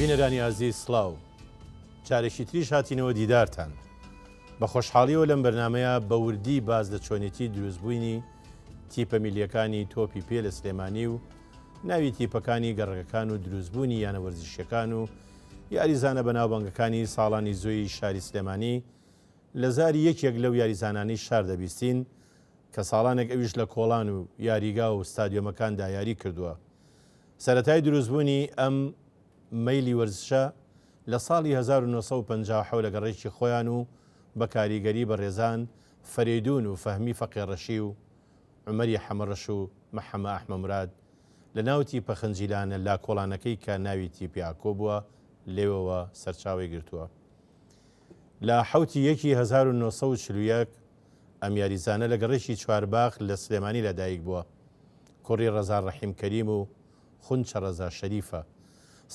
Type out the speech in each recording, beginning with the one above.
بینەرانی ئازیز سڵاو. جارێکی تریش هاتینەوە دیدارتان. بە خۆشحاڵیەوە لەم بەرنامەیە بە وردی باس لە چۆنێتی دروستبووینی تیپە میللیەکانی تۆپی پێ لە سلێمانی و ناوی تیپەکانی گەڕەکەکان و دروستبوونی یانە وەرزشیەکان و یاریزانە بەناوبانگەکانی ساڵانی زووی شاری سلێمانی لە زاری یەکێک لەو یاریزانانەی شار دەبیستین کە ساڵانێک ئەویش لە کۆڵان و یاریگا و ستادیۆمەکاندا یاری کردووە. سەرەتای دروستبوونی ئەم مەیلی وەرزشە لە ساڵی 1957 لە گەڕەکی خۆیان و بە کاریگەری بەڕێزان فەرەیدوون و فەهمی فەقێ ڕەشی و عومەری حەمەڕەش و محەمە ئەحمە موراد لە ناو تیپە خنجیلانە لاکۆڵانەکەی کە ناوی تیپی ئاکۆ بووە لێوەوە سەرچاوەی گرتووە. لە حەوتی یەکی 1941 ئەم یاریزانە لە گەڕەکی چوارباخ لە سلێمانی لەدایک بووە. کوڕی ڕەزا ڕەحیم کەریم و خونچە ڕەزا شەریفە.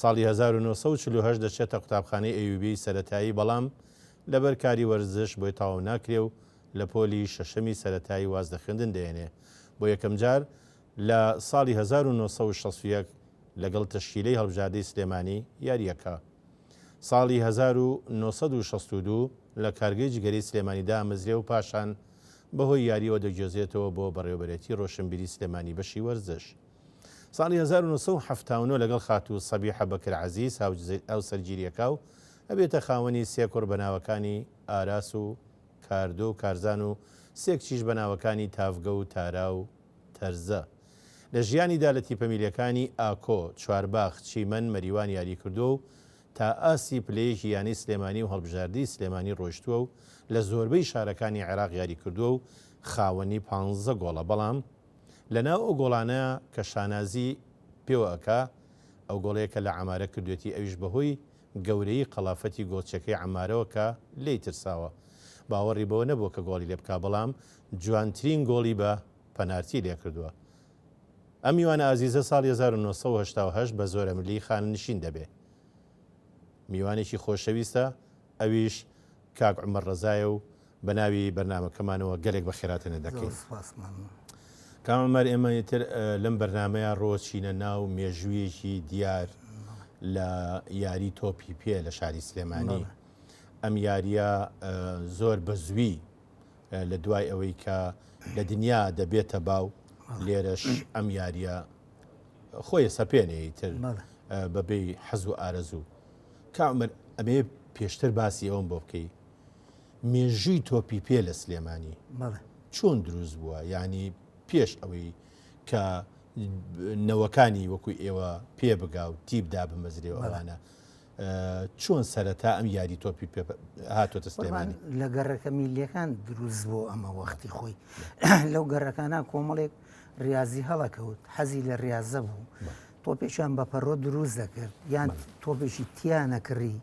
ساڵی 1948 دەچێتە قوتابخانەی ئەیوبیەی سەرەتایی بەڵام لەبەر کاری وەرزش بۆی تەواو ناکرێ و لە پۆلی شەشەمی سەرەتایی واز لە خوێندن دەهێنێ. بۆ یەکەمجار لە ساڵی 1961 لەگەڵ تەشکیلەی هەڵبژاردەی سلێمانی یارییەکا. ساڵی 1962 لە کارگەی جگەرەی سلێمانی دامەزرێ و پاشان بەهۆی یارییەوە دەگوێزرێتەوە بۆ بەڕێوەبەرێتی ڕۆشنبیری سلێمانی بەشی وەرزش. ساڵی 1979 لەگەڵ خاتوو سەبیحە بەکر عەزیز هاوسەرگیریەکا و ئەبێتە خاوەنی سێ کوڕ بە ناوەکانی ئاراس و کاردۆ و کارزان و سێ کچیش بە ناوەکانی تاڤگە و تارا و تەرزە. لە ژیانیدا لە تیپە میلەکانی ئاکۆ، چوارباخ، چیمەن، مەریوان یاری کردووە و تا ئاستی پلەیەکی یانەی سلێمانی و هەڵبژاردەی سلێمانی ڕۆیشتووە و لە زۆربەی شارەکانی عێراق یاری کردووە و خاوەنی پانزە گۆڵە بەڵام لەناو ئەو گۆڵانە کە شانازی پێوە ئەکا ئەو گۆڵەیە کە لە عەمارە کردوێتی ئەویش بەهۆی گەورەیی قەڵافەتی گۆڵچیەکەی عەمارەوە کە لێی ترساوە باوەڕی بەوە نەبووە کە گۆڵی لێ بکا بەڵام جوانترین گۆڵی بە پەنارتی لێکردووە. ئەم میوانە ئازیزە ساڵی 1988 بە زۆرەملی خانەنشین دەبێ. میوانێکی خۆشەویستە ئەویش کاک عومەر ڕەزایە و بە ناوی بەرنامەکەمانەوە گەلێک بەخێراتنە دەکەین. کاک عومەر ئێمە ئیتر لەم بەرنامەیە ڕۆچینە ناو مێژوویەکی دیار لە یاری تۆپی پێ لە شاری سلێمانی. ئەم یاریە زۆر بە زووی لە دوای ئەوەی کە لە دنیا دەبێتە باو لێرەش ئەم یاریە خۆی سەپێنێ تر بەبێ حەز و ئارەزوو کامر ئەمێ پێشتر باسی ئەوم بۆ بکەی مێژووی تۆپی پێ لە سلێمانی چۆن دروست بووە ینی پێش ئەوەی کە نەوەکانی وەکو ئێوە پێ بگا و تیپ دابمەزرێ ئەوانە چۆن سەرەتا ئەم یاری تۆپی پێ هاتۆتە سلێمانی؟ لە گەڕەکە میللیەکان دروست بۆ ئەمە وەختی خۆی لەو گەڕەکانە کۆمەڵێک ریاضی هەڵەکەوت حەزی لە ریاضە بوو تۆپێکیان بە پەڕۆ دروست دەکرد یان تۆپێکی تیا نەکڕی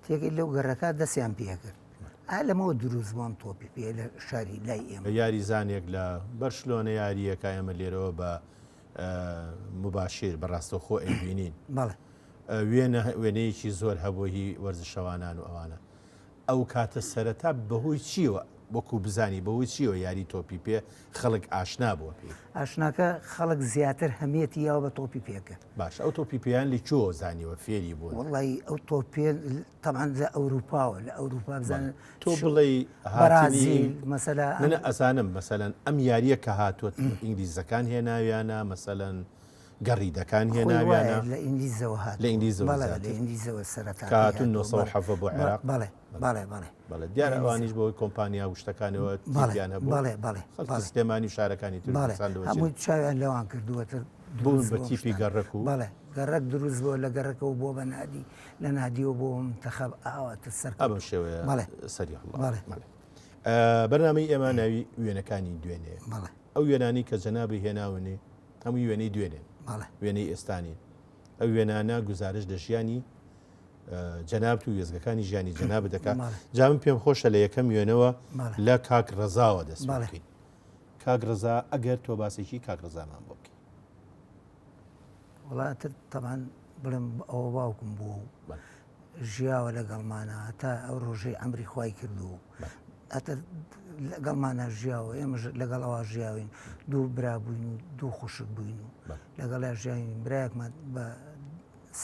تێکەی لەو گەڕەکە دەستیان پێکرد ئا لەمەوە دروست بووم تۆپی پێ لە شاری لای ئێمە یاریزانێک لە بەرشلۆنە یارییەکە ئێمە لێرەوە بە مباشیر بە ڕاستەوخۆ ئەیبینین بەڵێ وێنە وێنەیەکی زۆر هەبوو هی وەرزشەوانان و ئەوانە ئەو کاتە سەرەتا بەهۆی چیەوە وەکو بزانی بەهۆی چیەوە یاری تۆپی پێ خەڵک ئاشنا بووە پێی؟ ئاشناکە خەڵک زیاتر هەمیەتی یاوە بە تۆپی پێکە. باش ئەو تۆپی پێیان لە کوێوە زانیوە فێری بوون؟ وەڵی ئەو تۆپێ تەبعەن لە ئەوروپاوە لە ئەوروپا بزانن تۆ بڵێی بەرازیل مەسەلا من ئەزانم مەسەلەن ئەم یاریە کە هاتووە ئینگلیزەکان هێناویانە مەسەلەن گەڕیدەکان هێناویانە لە ئینگلیزەوە هات لە ئینگلیزەوە بەڵێ لە ئینگلیزەوە سەرەتا کە هاتوون 907 بۆ عێراق بەڵێ بەڵێ بەڵێ بەڵێ دیارە ئەوانیش بەوەی کۆمپانیا و شتەکانەوە تیپیان هەبوو بەڵێ بەڵێ خەڵکی سلێمانی و شارەکانی تر بەڵێ هەموو چاویان لەوان کردووە تر بوون بە تیپی گەڕەک و بەڵێ گەڕەک دروست بووە لە گەڕەکەوە بۆ بە نادی لە نادیەوە بۆ منتەخەب ئاوا تر سەر ئەم شێوەیە بەڵێ سەری هەڵا بەڵێ بەڵێ بەرنامەی ئێمە ناوی وێنەکانی دوێنێ بەڵێ ئەو وێنانەی کە جەنابی هێناونی هەمووی وێنەی دوێنێن وێنەی ئێستا نین ئەو وێنانە گوزارش لە ژیانی جەنابت و وێزگەکانی ژیانی جەنابت دەکات جا من پێم خۆشە لە یەکەم وێنەوە لە کاک ڕەزاوە دەست بکەین کاک ڕەزا ئەگەر تۆ باسێکی کاک ڕەزامان بۆ بکەی وڵاتر تەمان بڵێم ئەوە باوکم بوو ژیاوە لەگەڵمانە هەتا ئەو ڕۆژەی ئەمری خوای کردو ئەتر لەگەڵمانە ژیاوە ئێمەش لەگەڵ ئەوە ژیاوین دوو برا بووین و دوو خوشک بووین و لەگەڵ ژیاوین برایەکمان بە.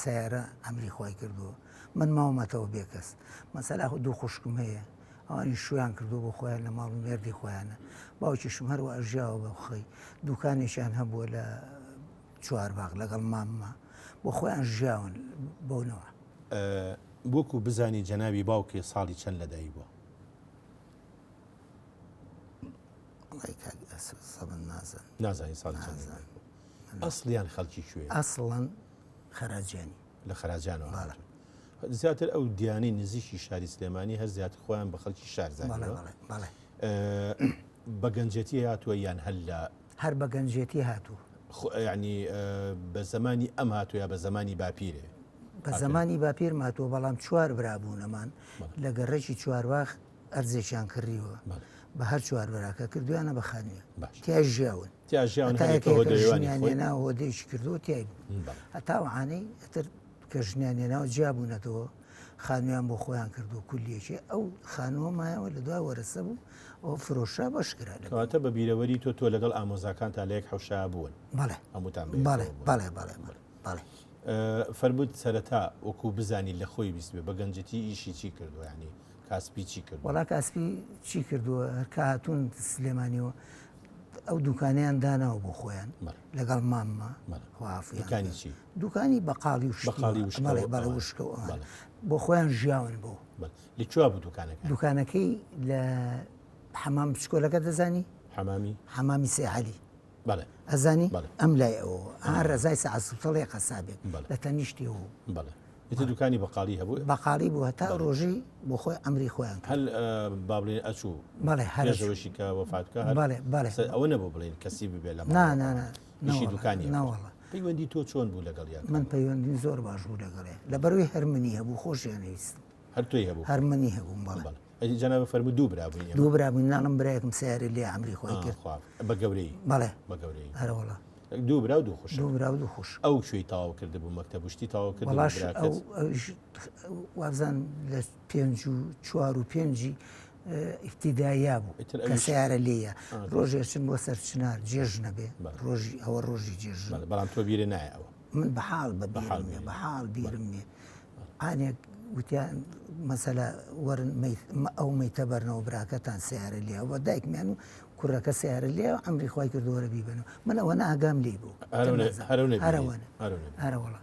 سەیارە ئەمری خوای کردووە من ماومەتەوە بێکەس مەسەلا دوو خوشکم هەیە ئەوانی شویان کردو بۆ خۆیان لە ماڵ و مێردی خۆیانە باوکیشم هەروە ئەژیاوە بە خۆی دوکانێکیان هەبووە لە چوارباغ لەگەڵ ماممە بۆ خۆیان ژیاون بۆنەوە. وەکو بزانی جەنابی باوکێ ساڵی چەند لەدایک بووە؟ وەڵای کاک ئەسۆ سەبن نازانم. نازانی ساڵی چەند لەدایک بووە؟ ئەسڵیان خەڵکی کوێیە؟ ئەسڵەن خەراجیانی. لە خەراجانەوە هاتوون. زیاتر ئەو دیانەی نزیکی شاری سلێمانی هەر زیاتر خۆیان بە خەڵکی شار زانیوە. بە گەنجێتی هاتووە یان هەر لە هەر بە گەنجێتی هاتوو. یعنی بە زمانی ئەم هاتوو یا بە زمانی باپیرێ؟ بە زمانی باپیرم هاتووە بەڵام چوار برا بوونەمان لە گەڕەکی چوارباخ ئەرزێکیان کڕیوە بە هەر چوار براکە کردویانە بە خانوویە تیا ژیاون تیا ژیاون هەتا یەکێک ژنیان هێنا هۆدەیەکی کردووە تیای بوو هەتا ئەوانەی ئەتر کە ژنیان هێناوە جیا بوونەتەوە خانوویان بۆ خۆیان کردو کولیەکی ئەو خانووە مایەوە لە دوای وەرەسە بوو ئەو فرۆشرا بەشکرا لە کەواتە بە بیرەوەری تۆ تۆ لەگەڵ ئامۆزاکانتا لە یەک حەوشە بوون بەڵێ هەمووتان بەڵێ بەڵێ بەڵێ بەڵێ فەرمووت سەرەتا وەکو بزانی لە خۆی بیست بێ بە گەنجەتی ئیشی چی کردووە ینی کاسپی چی کردووە؟ وەڵا کاسپی چی کردووە هەر کە هاتوون سلێمانیەوە ئەو دوکانیان داناوە بۆ خۆیان لەگەڵ ماممە دوکانی چی؟ دوکانی بەقاڵی و بەقاڵی بەڵێ بەڵێ وشکە و بۆ خۆیان ژیاون بۆ لە کوێ بوو دوکانەکە؟ دوکانەکەی لە حەمام بچکۆلەکە دەزانی؟ حەمامی؟ حەمامی سێعەلی بەڵێ ئەزانی ئەم لای ئەوە ئا ڕەزای سەعسوتەڵێ قەسابێک لە تەنیشتیەوە بەڵێ ئیتر دوکانی بەقاڵی هەبوو؟ بەقاڵی بوو هەتا ڕۆژی بۆ خۆی ئەمری خۆیان کرد. هەر با بڵێین ئەچوو بەڵێ هەر پێش ئەوەشی کە وەفات بکا هەر بەڵێ بەڵێ ئەوە نەبوو بڵێین کەسی ببێ لە ماڵ نا نا نا ئیشی دوکانی نا وەڵا. پەیوەندی تۆ چۆن بوو لەگەڵیا؟ من پەیوەندیم زۆر باش بوو لەگەڵێ لەبەرئەوەی هەر منی هەبوو خۆشیان ئەویستم. هەر تۆی هەبوو؟ هەر منی هەبووم بەڵێ. بەڵێ ئەی جەنابت فەرموو دوو برا بووین ئێمە؟ دوو برا بووین ناڵم برایەکم سەیارەی لێ عەمری خۆی کرد. خوا بە گەورەیی؟ بەڵێ. بە گەورەیی. ئەرەوەڵا. دوو برا و دوو خوشک. دوو برا و دوو خوشک. ئەو کوێی تەواو کردبوو مەکتەب و شتی تەواو کردبوو وەڵاش براکەت؟ ئەو ئەویش وابزانم لە پێنج و چوار و پێنجی ئیبتیداییا بوو ئیتر کە ئەویش سەیارە لێیە. ئا، ڕۆژێ ئەچن بۆ سەر چنار جێژنە بێ بەڵێ. ڕۆژی ئەوە ڕۆژی جێژن. بەڵێ بەڵام تۆ بیرت نایە ئەوە. من بە حاڵ بە بە حاڵ بیرم نییە بیرت بە نییە. حاڵ بەڵێ. بیرم نییە. ئانێک وتیان مەسەلە وەرن مەیت ئەو مەیتە بەرنەوە براکەتان سەیارە لێیە بە دایکمیان و کوڕەکە سەیارە لێیە عەمری خوای کردووە وەرە بیبەنەوە من ئەوەنە ئاگام لێی بوو هەرەونە هەرەونە هەرەوەنە هەرەوەڵا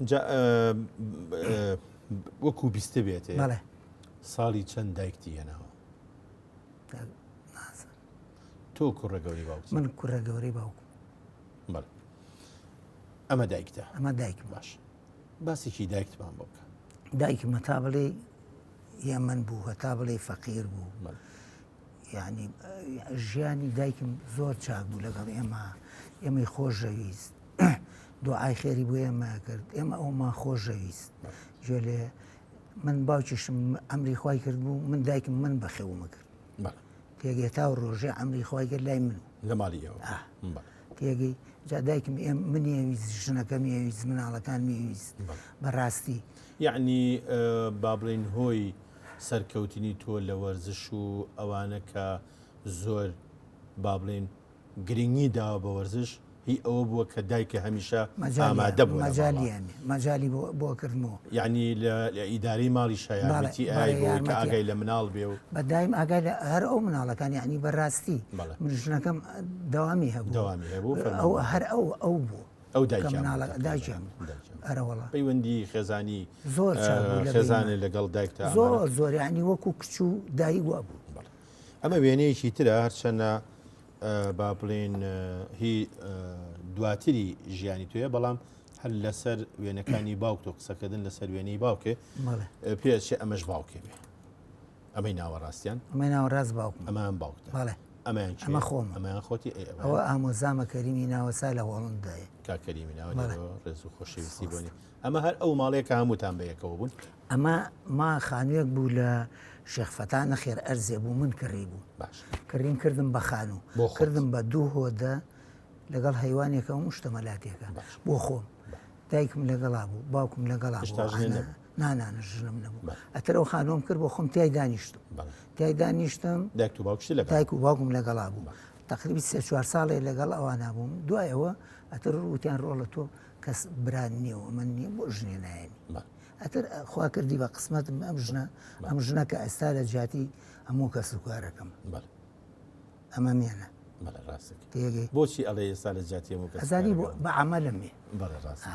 جا وەکو بیستە بێتێ بەڵێ ساڵی چەند دایکتی هێناوە تۆ کوڕە گەوری باوک من کوڕە گەورەی باوکم بەڵێ ئەمە دایکتە ئەمە دایکم باش باسێکی دایکتمان بۆ بکە. دایکم هەتا بڵێی یەمەن بوو هەتا بڵێی فەقیر بوو یعنی ژیانی دایکم زۆر چاک بوو لەگەڵ ئێمە ئێمەی خۆشەویست دوعای خێری بۆ ئێمە کرد ئێمە ئەومان خۆشەویست گوێ لێ من باوکیشم ئەمری خوای کرد بوو من دایکم من بەخێومە کرد تێگەی تا ڕۆژێ عەمری خوای کرد لای من لە ماڵی ئێوە تێگەی جا دایکم ئێم منی ئەویست ژنەکەمی ئەویست مناڵەکانمی ئەویست بەڕاستی یعنی با بڵێین هۆی سەرکەوتنی تۆ لە وەرزش و ئەوانە کە زۆر با بڵێین گرنگی داوە بە وەرزش هی ئەوە بووە کە دایکە هەمیشە ئامادە بووە لە ماڵا. مەجالیان مەجالی بۆ کردمەوە. یەعنی لە ئیدارەی ماڵیشا یارمەتی ئای بۆ ئەوەی کە ئاگای لە مناڵ بێ و. بە دایم ئاگای لە هەر ئەو مناڵەکان یەعنی بە ڕاستی من ژنەکەم دەوامی هەبوو. دەوامی هەبوو فەرمان. ئەو هەر ئەو ئەو بوو. ئەو دایکیان بوو. دایکیان بوو. ئەرەوەڵا. پەیوەندی خێزانی زۆر چاک بوو لە خێزانێ لەگەڵ دایکتا زۆر زۆر یەعنی وەکوو کچ و دایک وابوو. ئەمە وێنەیەکی ترە هەرچەنە با بڵێین هی دواتری ژیانی تۆیە بەڵام هەر لەسەر وێنەکانی باوک تۆ قسەکردن لەسەر وێنەی باوکێ پێچێ ئەمەش باوکێ بێ ئەمەی ناوەڕاستیان ئەمەی ناوەڕاست باوکم ئەمان باوکتە بەڵێ ئەمەیان ئەمە خۆم ئەمەیان خۆتی ئەوە ئامۆزامە کەریمی ناوەسا لە هۆڵندایە کا کەریمی ناوە ڕێز و خۆشەویستی بۆنی ئەمە هەر ئەو ماڵەیە کە هەمووتان بەیەکەوە بوون؟ ئەمە ما خانوویەک بوو لە شێخ فەتا نەخێر ئەرزێ بوو من کڕی بوو باش کڕیم کردم بە خانوو بۆ خۆت. کردم بە دوو هۆدە لەگەڵ هەیوانێکە و مشتەمەلاتێکە باش. بۆ خۆم دایکم لەگەڵا بوو باوکم لەگەڵا هێشتا بوو ژنت ئەنا نەبوو؟ نا نا نا ژنم نەبوو بەڵێ. ئەتر ئەو خانووەم کرد بۆ خۆم تیای دانیشتم بەڵێ. تیای دانیشتم دایکت و باوکیشت لەگەڵا دایک و باوکم لەگەڵا بوو تەقریبی سێ چوار ساڵێ لەگەڵ ئەوانە بووم دوای ئەوە ئەتر وتیان ڕۆڵە تۆ. کەس بران نییە و من نییە بۆ ژنێ نایەنی ئەتر خوا کردی بە قسمەتم ئەم ژنە ئەم ژنە کە ئێستا لە جیاتی هەموو کەس و کارەکەم ئەمە مێنە تێگەی بۆچی ئەڵێ ئێستا لە جیاتی هەموو کەس ئەزانی بۆ بە عەمەلم بێ بەڵێ ڕاست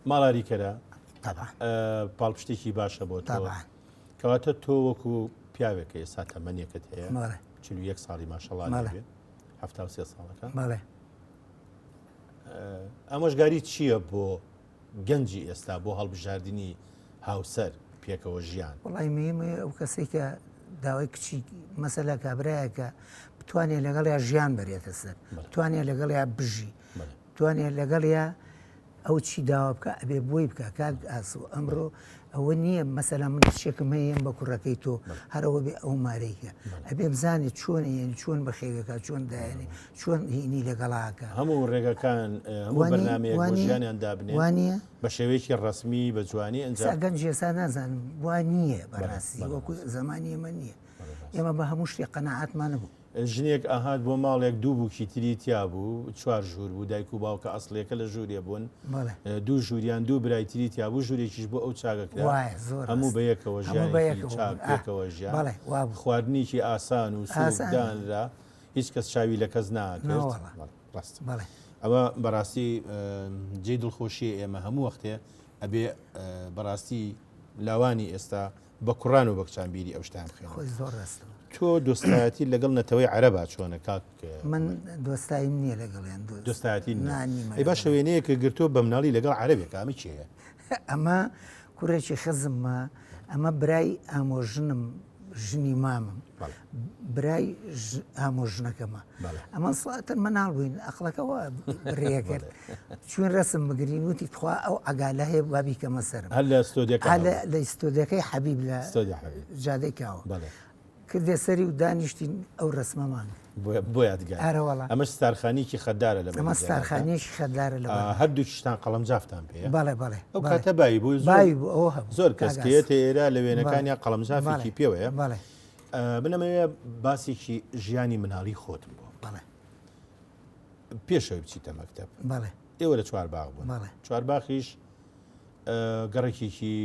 ماڵاری کەرە طبعا پاڵپشتێکی باشە بۆ تۆ کەواتە تۆ وەکو پیاوێکە ئێستا تەمەنێکت هەیە 41 ساڵی ماشەڵا بێ 73 ساڵەکە بەڵێ ئامۆژگاری چییە بۆ گەنجی ئێستا بۆ هەڵبژاردنی هاوسەر پێکەوە ژیان؟ وەڵای مهمە ئەو کەسەی کە داوای کچی مەسەلا کابرایەکە بتوانێت لەگەڵیا ژیان بەرێتە سەر بتوانێت لەگەڵیا بژی بتوانێت لەگەڵیا ئەو چی داوا بکە ئەبێ بۆی بکە کاک ئاسو ئەمڕۆ ئەوە نییە مەسەلا من کچێکم هەیە بە کوڕەکەی تۆ هەرەوە بێ ئەو مارەیکە ئەبێ بزانێت چۆن یەن چۆن بەخێوێکە چۆن دایێنێ چۆن هینی لەگەڵاکە هەموو ڕێگەکان هەموو بەرنمەیەک بۆ ژیانیان دابنێ بە شێوەیەکی ڕەسمی بە جوانی ئەنجام گەنج ئێستا نازانم وا نییە بەڕاستی وەکو زمانی ئێمە نییە ئێمە بە هەموو شتێک قەناعەتمان نەبوو. ژنێک ئەهات بۆ ماڵێک دوو بووکی تری تیا بوو چوار ژوور بوو دایک و باوکە ئەسڵیەکە لە ژوورێ بوون دوو ژووریان دوو برای تری تیا بوو ژوورێکیش بۆ ئەو چاگە کرا هەموو بە یەکەوە ژیانێکی چاک پێکەوە ژیان خواردنێکی ئاسان و سووک دانرا هیچ کەس چاوی لە کەس ناکرد ڕاست ئەوە بەڕاستی جێی دڵخۆشیە ئێمە هەموو وەختێ ئەبێ بەڕاستی لاوانی ئێستا بە کوڕان و بە کچان بیری ئەو شتان بخێن خۆی زۆر ڕاستە تۆ دۆستایەتی لەگەڵ نەتەوەی عەرەبا چۆنە کاک من دۆستایم نییە لەگەڵیان دۆستایەتی ئەی باشە وێنەیەکە گرتووە بە مناڵی لەگەڵ عەرەبێک ئەمە کێیە ئەمە کوڕێکی خزممە ئەمە برای ئامۆژنم ژنی مامم برای ئامۆژنەکەمە ئەمە ساتر مناڵ بووین ئەقلەکەەوە بڕێکرد چوین رەسم بگرین وتی تخوا ئەو عەگالە هەیە با بیکەمە سەرم هەر لە ستۆدیەکە لە ستۆدیەکەی حەبیب لە جادەی کاوە کردێ سەری و دانیشتین ئەو رەسمەمان بۆ یادگار ئەرەوەڵا ئەمە ستارخانیکی خەدارە لە ئەمە ستارخانیەکی خەدارە لە هەردووکیشتان قەڵەم جافتان پێ بەڵێ بەڵێ ئەو کاتە بایی بوو باوی بوو ئەوە هەبوو زۆر کەس کێتە ئێرە لە وێنەکانیا قەڵەم جافێکی پێوەیە بەڵێ من ئەمەوێ باسێکی ژیانی مناڵی خۆتم بۆ بەڵێ پێشەوەی بچیتە مەکتەب بەڵێ ئێوە لە چوارباغ بوون بەڵێ چوارباخیش گەڕێکێکی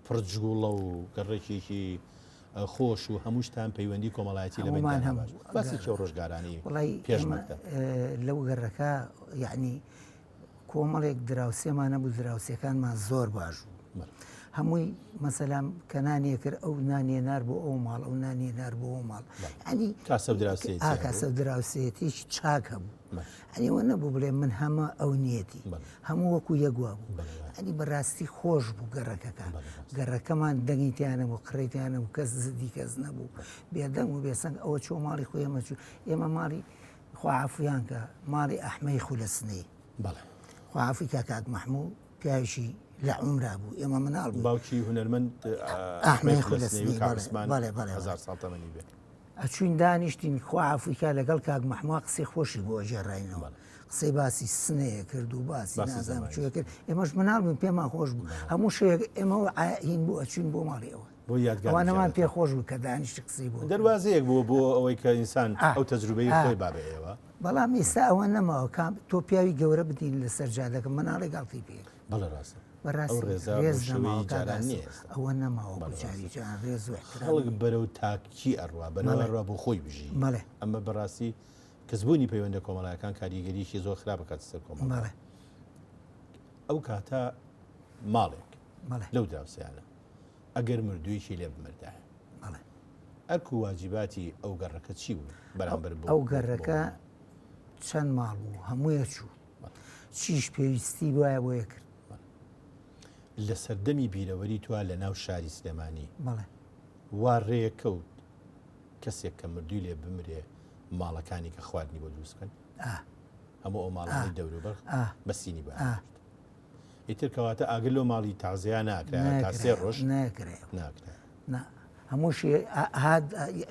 پڕجوڵە و گەڕێکێکی خۆش و هەمووشتان پەیوەندی کۆمەڵایەتی لە هەمومان بەینتان هەبوو. باش باسی چێ ڕۆژگارانی وڵی پێش مەکتەب لەو گەڕەکە یعنی کۆمەڵێک دراوسێمان هەبوو دراوسێکانمان زۆر باش بوو هەمووی مەسەلام کە نانێ کرد ئەو نانێ نار بۆ ئەو ماڵ ئەو نانێ نار بۆ ئەو ماڵ ئەنی کاسە دراوسێتی کاسە دراوسێتیش چاک هەبوو ئەنی ئەوە نەبوو بڵێ من هەمە ئەو نیەتی هەموو وەکو یەکوا بوو ئەنی بەڕاستی خۆش بوو گەڕەکەکە گەڕەکەمان دەنگی تیانە بوو قڕێتیانە بوو کەس زدی کەس نەبوو بێدەنگ و بێسەنگ ئەوە چۆ ماڵی خۆی ئێمە چوو ئێمە ماڵی خوا عەفویان کە ماڵی ئەحمەی خولەسنەی بەڵێ خوا عەفوی کا کاک مەحموو پیاوێکی لە عومرا بوو ئێمە مناڵ بوو باوکی هونەرمەند ئەحمەی خولەسنەی و کاک عوسمان بەڵێ بەڵێ هەزار ساڵ تەمەنی بێ ئەچوین دانیشتین خوا عەفوی کا لەگەڵ کاک مەحموو قسەی خۆشی بۆ ئەگێڕاینەوە قسەی باسی سنەیە کرد و باسی نازانم چێ کرد ئێمەش مناڵ بووین پێمان خۆش بوو هەموو شەیەک ئێمە هین بوو ئەچوین بۆ ماڵی ئەوە بۆ یادگار ئەوانەمان پێ خۆش بوو کە دانیشتی قسەی بۆ دەروازەیەک بوو بۆ ئەوەی کە ئینسان ئەو تەجروبەی خۆی با بە ئێوە. بەڵام ئێستا ئەوە نەماوە کام تۆ پیاوی گەورە بدین لەسەر جادەکە مناڵێک گاڵتەی پێ بەڵێ ڕاستە بەڕاستی ئەو ڕێزە ڕێز بەو شێوەی نەماوە کاک جاران ئاسۆ نییە ئێستا ئەوە نەماوە بەڵێ وەکو جاری ڕاستە جاران ڕێز و ئیحترام خەڵک بەرەو تاکی ئەڕوا بەرەو بەڵێ ئەڕوا بۆ خۆی بژی بەڵێ ئەمە بەڕاستی کزبوونی پەیوەندە کۆمەڵایەکان کاریگەریی زۆر خراپ ئەکاتە سەر کۆمەڵگا بەڵێ ئەو کاتە ماڵێک بەڵێ لەو دراوسێیانە ئەگەر مردوویەکی لێ بمردایە بەڵێ ئەرک و واجیباتی ئەو گەڕەکە چی بوو بەرامبەر بۆ ئەو گەڕەکە چەند ماڵ بوو هەموویە چوو چیش پێویستی وایە بۆ یەکرد لە سەردەمی بیرەوەری تو لە ناو شاری سلێمانی بەڵێ وا ڕێکەوت کەسێک کە مردووی لێ بمرێ ماڵەکانی کە خواردنی بۆ دروست بکەن هەموو ئەو ماڵانی دەوروبەر بەسینی بە ئیتر کەواتە ئاگر لەو ماڵی تازەیا ناکرا تا سێ ڕۆژ ناکرێ ناکرا نا هەمووشی هات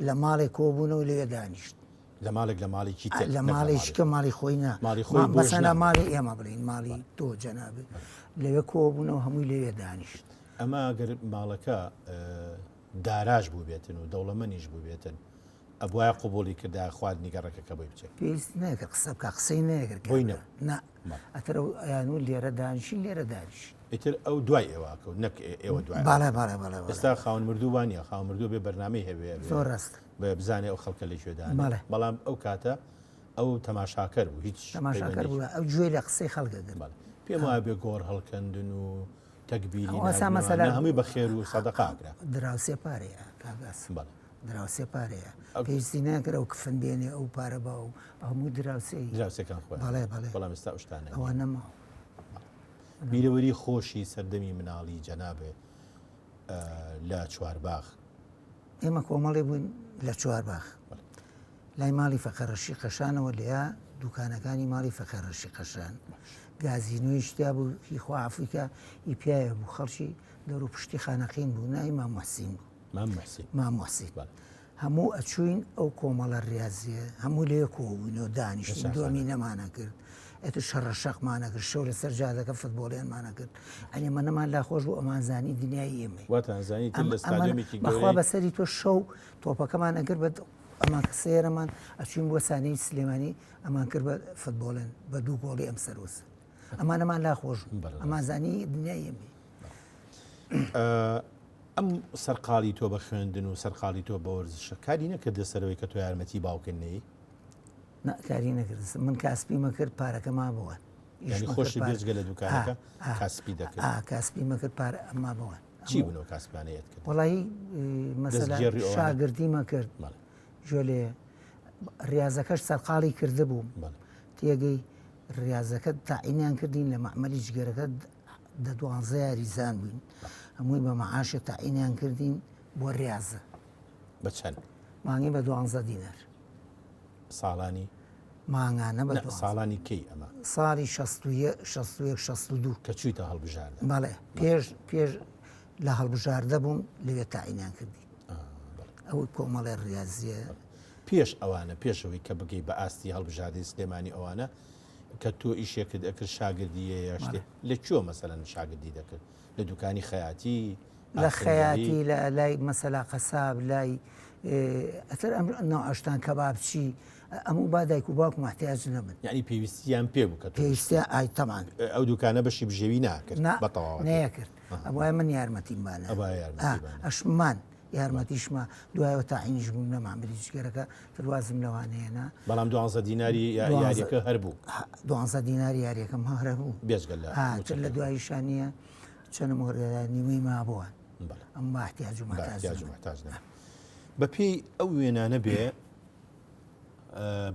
لە ماڵێک کۆبوونەوە لەوێ دانیشت لە ماڵێک لە ماڵێکی تر لە ماڵێکی کە ماڵی خۆی نا ماڵی خۆی مەسەلا ماڵی ئێمە بڵین ماڵی تۆ جەنابی لەوێ کۆبوونەوە هەمووی لەوێ دانیشت ئەمە ئەگەر ماڵەکە داراش بوو بێتن و دەوڵەمەنیش بوو بێتن. ئەبوایە قبوڵی کردایە خواردنی گەڕەکەکە بۆی بچێت. پێویستی نەکرد قسە بکا قسەی نەکرد بۆی نەبوو. نا ئەتر ئەو ئەیانوو لێرە دانیشین لێرە دانیشین. ئیتر ئەو دوای ئێوە ئەکەوت نەک ئێوە دوای ئەو. بەڵێ بەڵێ بەڵێ بەڵێ. ئێستا خاوەن مردوو وا نییە خاوەن مردوو بێ بەرنامەی هەبێ ئەبێ زۆر ڕاستە. بێ بزانێ ئەو خەڵکە لە کوێ دانێ. بەڵێ. بەڵام ئەو کاتە ئەو تەماشاکەر بوو هیچ تەماشاکەر بوو ئەو گوێی لە قسەی خەڵک ئەگرت. بەڵێ. پێم وایە بێ گۆڕ هەڵکەندن و تەگبیری ئەو ئەسا ناردن و مەسەلە ئەوانە هەمووی بە خێر و سەدەقە ئەکرا. دراوسێ پارەیە کاک ئاسم. بەڵێ. دراوسێ پارەیە ئەو پێویستی ناکرد ئەو کفن بێنێ ئەو پارە با و هەموو دراوسێی. دراوسێکان خۆیان. بەڵێ بەڵێ. بەڵام ئێستا ئەو شتانە ئەوە نییە. نەماوە. بیرەوەری خۆشی سەردەمی مناڵی جەنابێ لە چوارباخ. ئێمە کۆمەڵێ بووین لە چوارباخ لای ماڵی فەقەڕەشی قەشانەوە لەیا دوکانەکانی ماڵی فەقەڕەشی قەشان گازینۆیش تیا بوو هی خوا عەفوی کا ئی پیاوێ بوو خەڵکی دەور و پشتی خانەقین بوو ناوی مام موحسین بوو. مام موحسین. مام موحسین. هەموو ئەچووین ئەو کۆمەڵە ریازیە هەموو لەیە کۆبووینەوە دانیشتین دۆمینەمان ئەکرد ئەتر شەڕە شەقمان ئەکرد شەو لەسەر جادەکە فتبۆڵیانمان ئەکرد ئەنی ئەمەنەمان لا خۆش بوو ئەمان زانی دنیای ئێمەی واتان زانی تر لە ستادیۆمێکی بەخوا بەسەری تۆ شەو تۆپەکەمان ئەکرد بە ئەمان کە سەیرەمان ئەچوین بۆ سانەی سلێمانی ئەمان کرد بە فتبۆڵێن بە دوو گۆڵی ئەم سەروسە ئەمانەمان لا خۆش بوو ئەمان زانی دنیای ئێمەی. ئەم سەرقاڵی تۆ بە خوێندن و سەرقاڵی تۆ بە وەرزشە کاری نەکردە سەرەوەی کە تۆ یارمەتی باوکت نەی؟ نا کاری نەکرد من کاسپیمە کرد پارەکە مابووە یعنی خۆشی بێجگە لە دوکانەکە کاسپی دەکرد کاسپی مەکرد پارە ئەما بووە چی بوون ئەو کاسپانەیەت کرد وەڵی مەسەلەن شاگردیمە کرد جۆلێ ریاضەکەش سەرقاڵی کردبووم تێگەی ریاضەکە تاعینیان کردین لە مەعمەلی جگەرەکە دە دوانزە یاریزان بووین هەمووی بە مەعاشێ تەعینیان کردین بۆ ریازە. بە چەند؟ مانگی بە دوانزە دینار. ساڵانی؟ مانگانە بە ساڵانی کەی ئەمە؟ ساڵی 61 62. کە چوویتە هەڵبژاردە؟ بەڵێ پێش پێش لە هەڵبژاردە بووم لەوێ تەعینیان کردین. ئەو کۆمەڵێ ریازیە. پێش ئەوانە پێشەوەی کە بگەی بە ئاستی هەڵبژاردەی سلێمانی ئەوانە کە تۆ ئیشێکت ئەکرد شاگردیە یا شتێ لە کوێ مەسەلەن شاگردی دەکرد لە دوکانی خەیاتی لە خەیاتی لە لای مەسەلا قەساب لای ئەتر ئەم نەوعەشتان کەبابچی ئەموو با دایک و باوکم احتیاج نەبن یعنی پێویستیان پێ بوو کە پێویستیان ئای تەمان ئەو دوکانە بەشی بژێوی ناکرد بە تەواوەتی نەیەکرد ئەبوایە من یارمەتیم بانە ئەشمان یارمەتیشما دوایەوە تاعینیش بووم لە مەعمەلی جگەرەکە تر وازم لەوانە هێنا. بەڵام دوانزە دیناری یاریەکە هەر بوو. دوانزە دیناری یاریەکەم هەر هەبوو. بێجگە لە تر لە دواییشا نییە چەنم وەردەدا نیوەی مابووە. ئەم با احتیاج و محتاج و محتاج نەبوو. بەپێی ئەو وێنانە بێ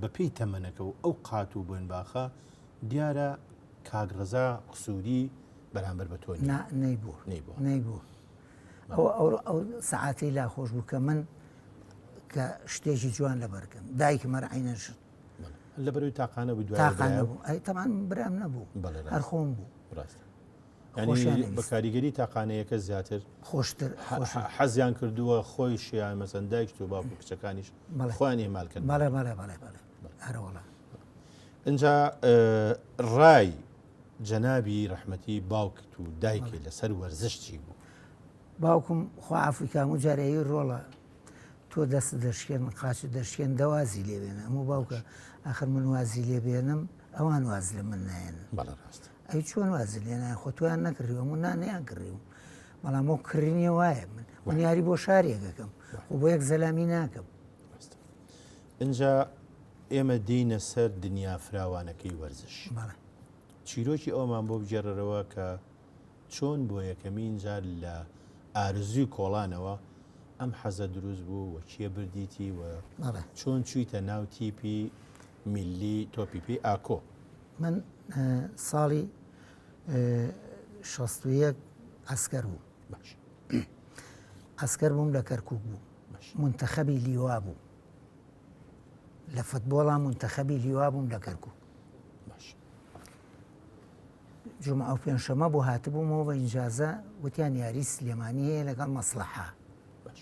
بەپێی تەمەنەکە و ئەو قات و بۆینباخە دیارە کاک ڕەزا قسووری بەرامبەر بە تۆ نییە. نەیبوو. نەیبوو. نەیبوو. ئەو ئەو ئەو سەعاتەی لا خۆش بوو کە من کە شتێکی جوان لەبەرکەم دایکم هەر عینەن شت لەبەرەوەی تاقانە بوو دوای تاقانە بوو ئەی تەمان برام نەبوو هەر خۆم بوو ڕاستە ینی بە کاریگەری تاقانەیەکە زیاتر خۆشتر حەزیان کردووە خۆیشیان مەسەن دایکت و باوک و کچەکانیش خۆیان ئیهمال کرد بەڵێ بەڵێ بەڵێ بەڵێ هەرەوەڵا اینجا ڕای جەنابی ڕەحمەتی باوکت و دایکی لەسەر وەرزش چی بوو؟ باوکم خوا عەفوی کا هەموو جارێ ئەی ڕۆڵە تۆ دەستت دەشکێن قاچت دەشکێن دە وازی لێ بێنە هەموو باوکە ئاخر من وازی لێ بێنم ئەوان واز لە من نایەنن بەڵێ ڕاستە ئەی چۆن وازی لێ نایەن خۆ تۆیان نەکڕیوە هەموو نانیان کڕیوم بەڵام ئەو کڕینی وایە من من یاری بۆ شارێک ئەکەم خۆ بۆ یەک زەلامی ناکەم ڕاستە ئینجا ئێمە دێینە سەر دنیا فراوانەکەی وەرزش. بەڵێ. چیرۆکی ئەوەمان بۆ بگێڕەرەوە کە چۆن بۆ یەکەمین جار لە ئارزوی کۆڵانەوە ئەم حەزە دروست بوو و کێ بردیتی و بەڵێ. چۆن چوویتە ناو تیپی میللی تۆپی پێی ئاکۆ؟ من ساڵی 61 عەسکەر بووم. باش. عەسکەر بووم لە کەرکووک بووم. باش. مونتەخەبی لیوا بووم. لە فتبۆڵا مونتەخەبی لیوا بووم لە کەرکووک. باش. جومعە و پێنجشەممە بۆ هاتبوومەوە بە ئینجازە وتیان یاری سلێمانی هەیە لەگەڵ مەسڵەحە. باش.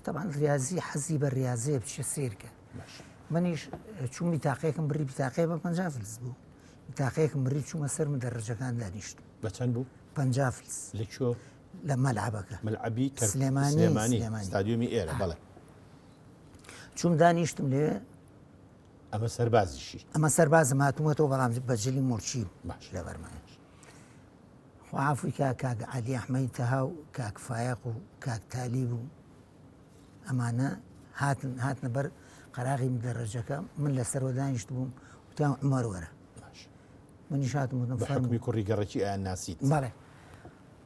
تەبعەن ریازی حەزی بە ریازەیە بچێ سەیرکە. باش. منیش چووم بیتاقەیەکم بڕی بیتاقەیە بە 50 فلس بوو. بیتاقەیەکم بڕی چوومە سەر مدەرەجەکان دانیشتم. بە چەند بوو؟ 50 فلس. لە کوێ؟ لە مەلعەبەکە. مەلعەبی سلێمانی سلێمانی ستادیۆمی ئێرە بەڵێ. چوم دانیشتم لێ ئەمە سەربازیشی ئەمە سەربازم هاتوومەتەوە بەڵام بە جلی موڵکی باش لەبەرمایە خوا عەفوی کا کاک عەلی ئەحمەدی تەها و کاک فایەق و کاک تالیب و ئەمانە هاتن هاتنە بەر قەراغی مدەرەجەکە من لەسەرەوە دانیشت بووم وتیان عومەر وەرە منیش هاتم وتم بە حوکمی کوڕی گەڕەکی ئەیان ناسیت بەڵێ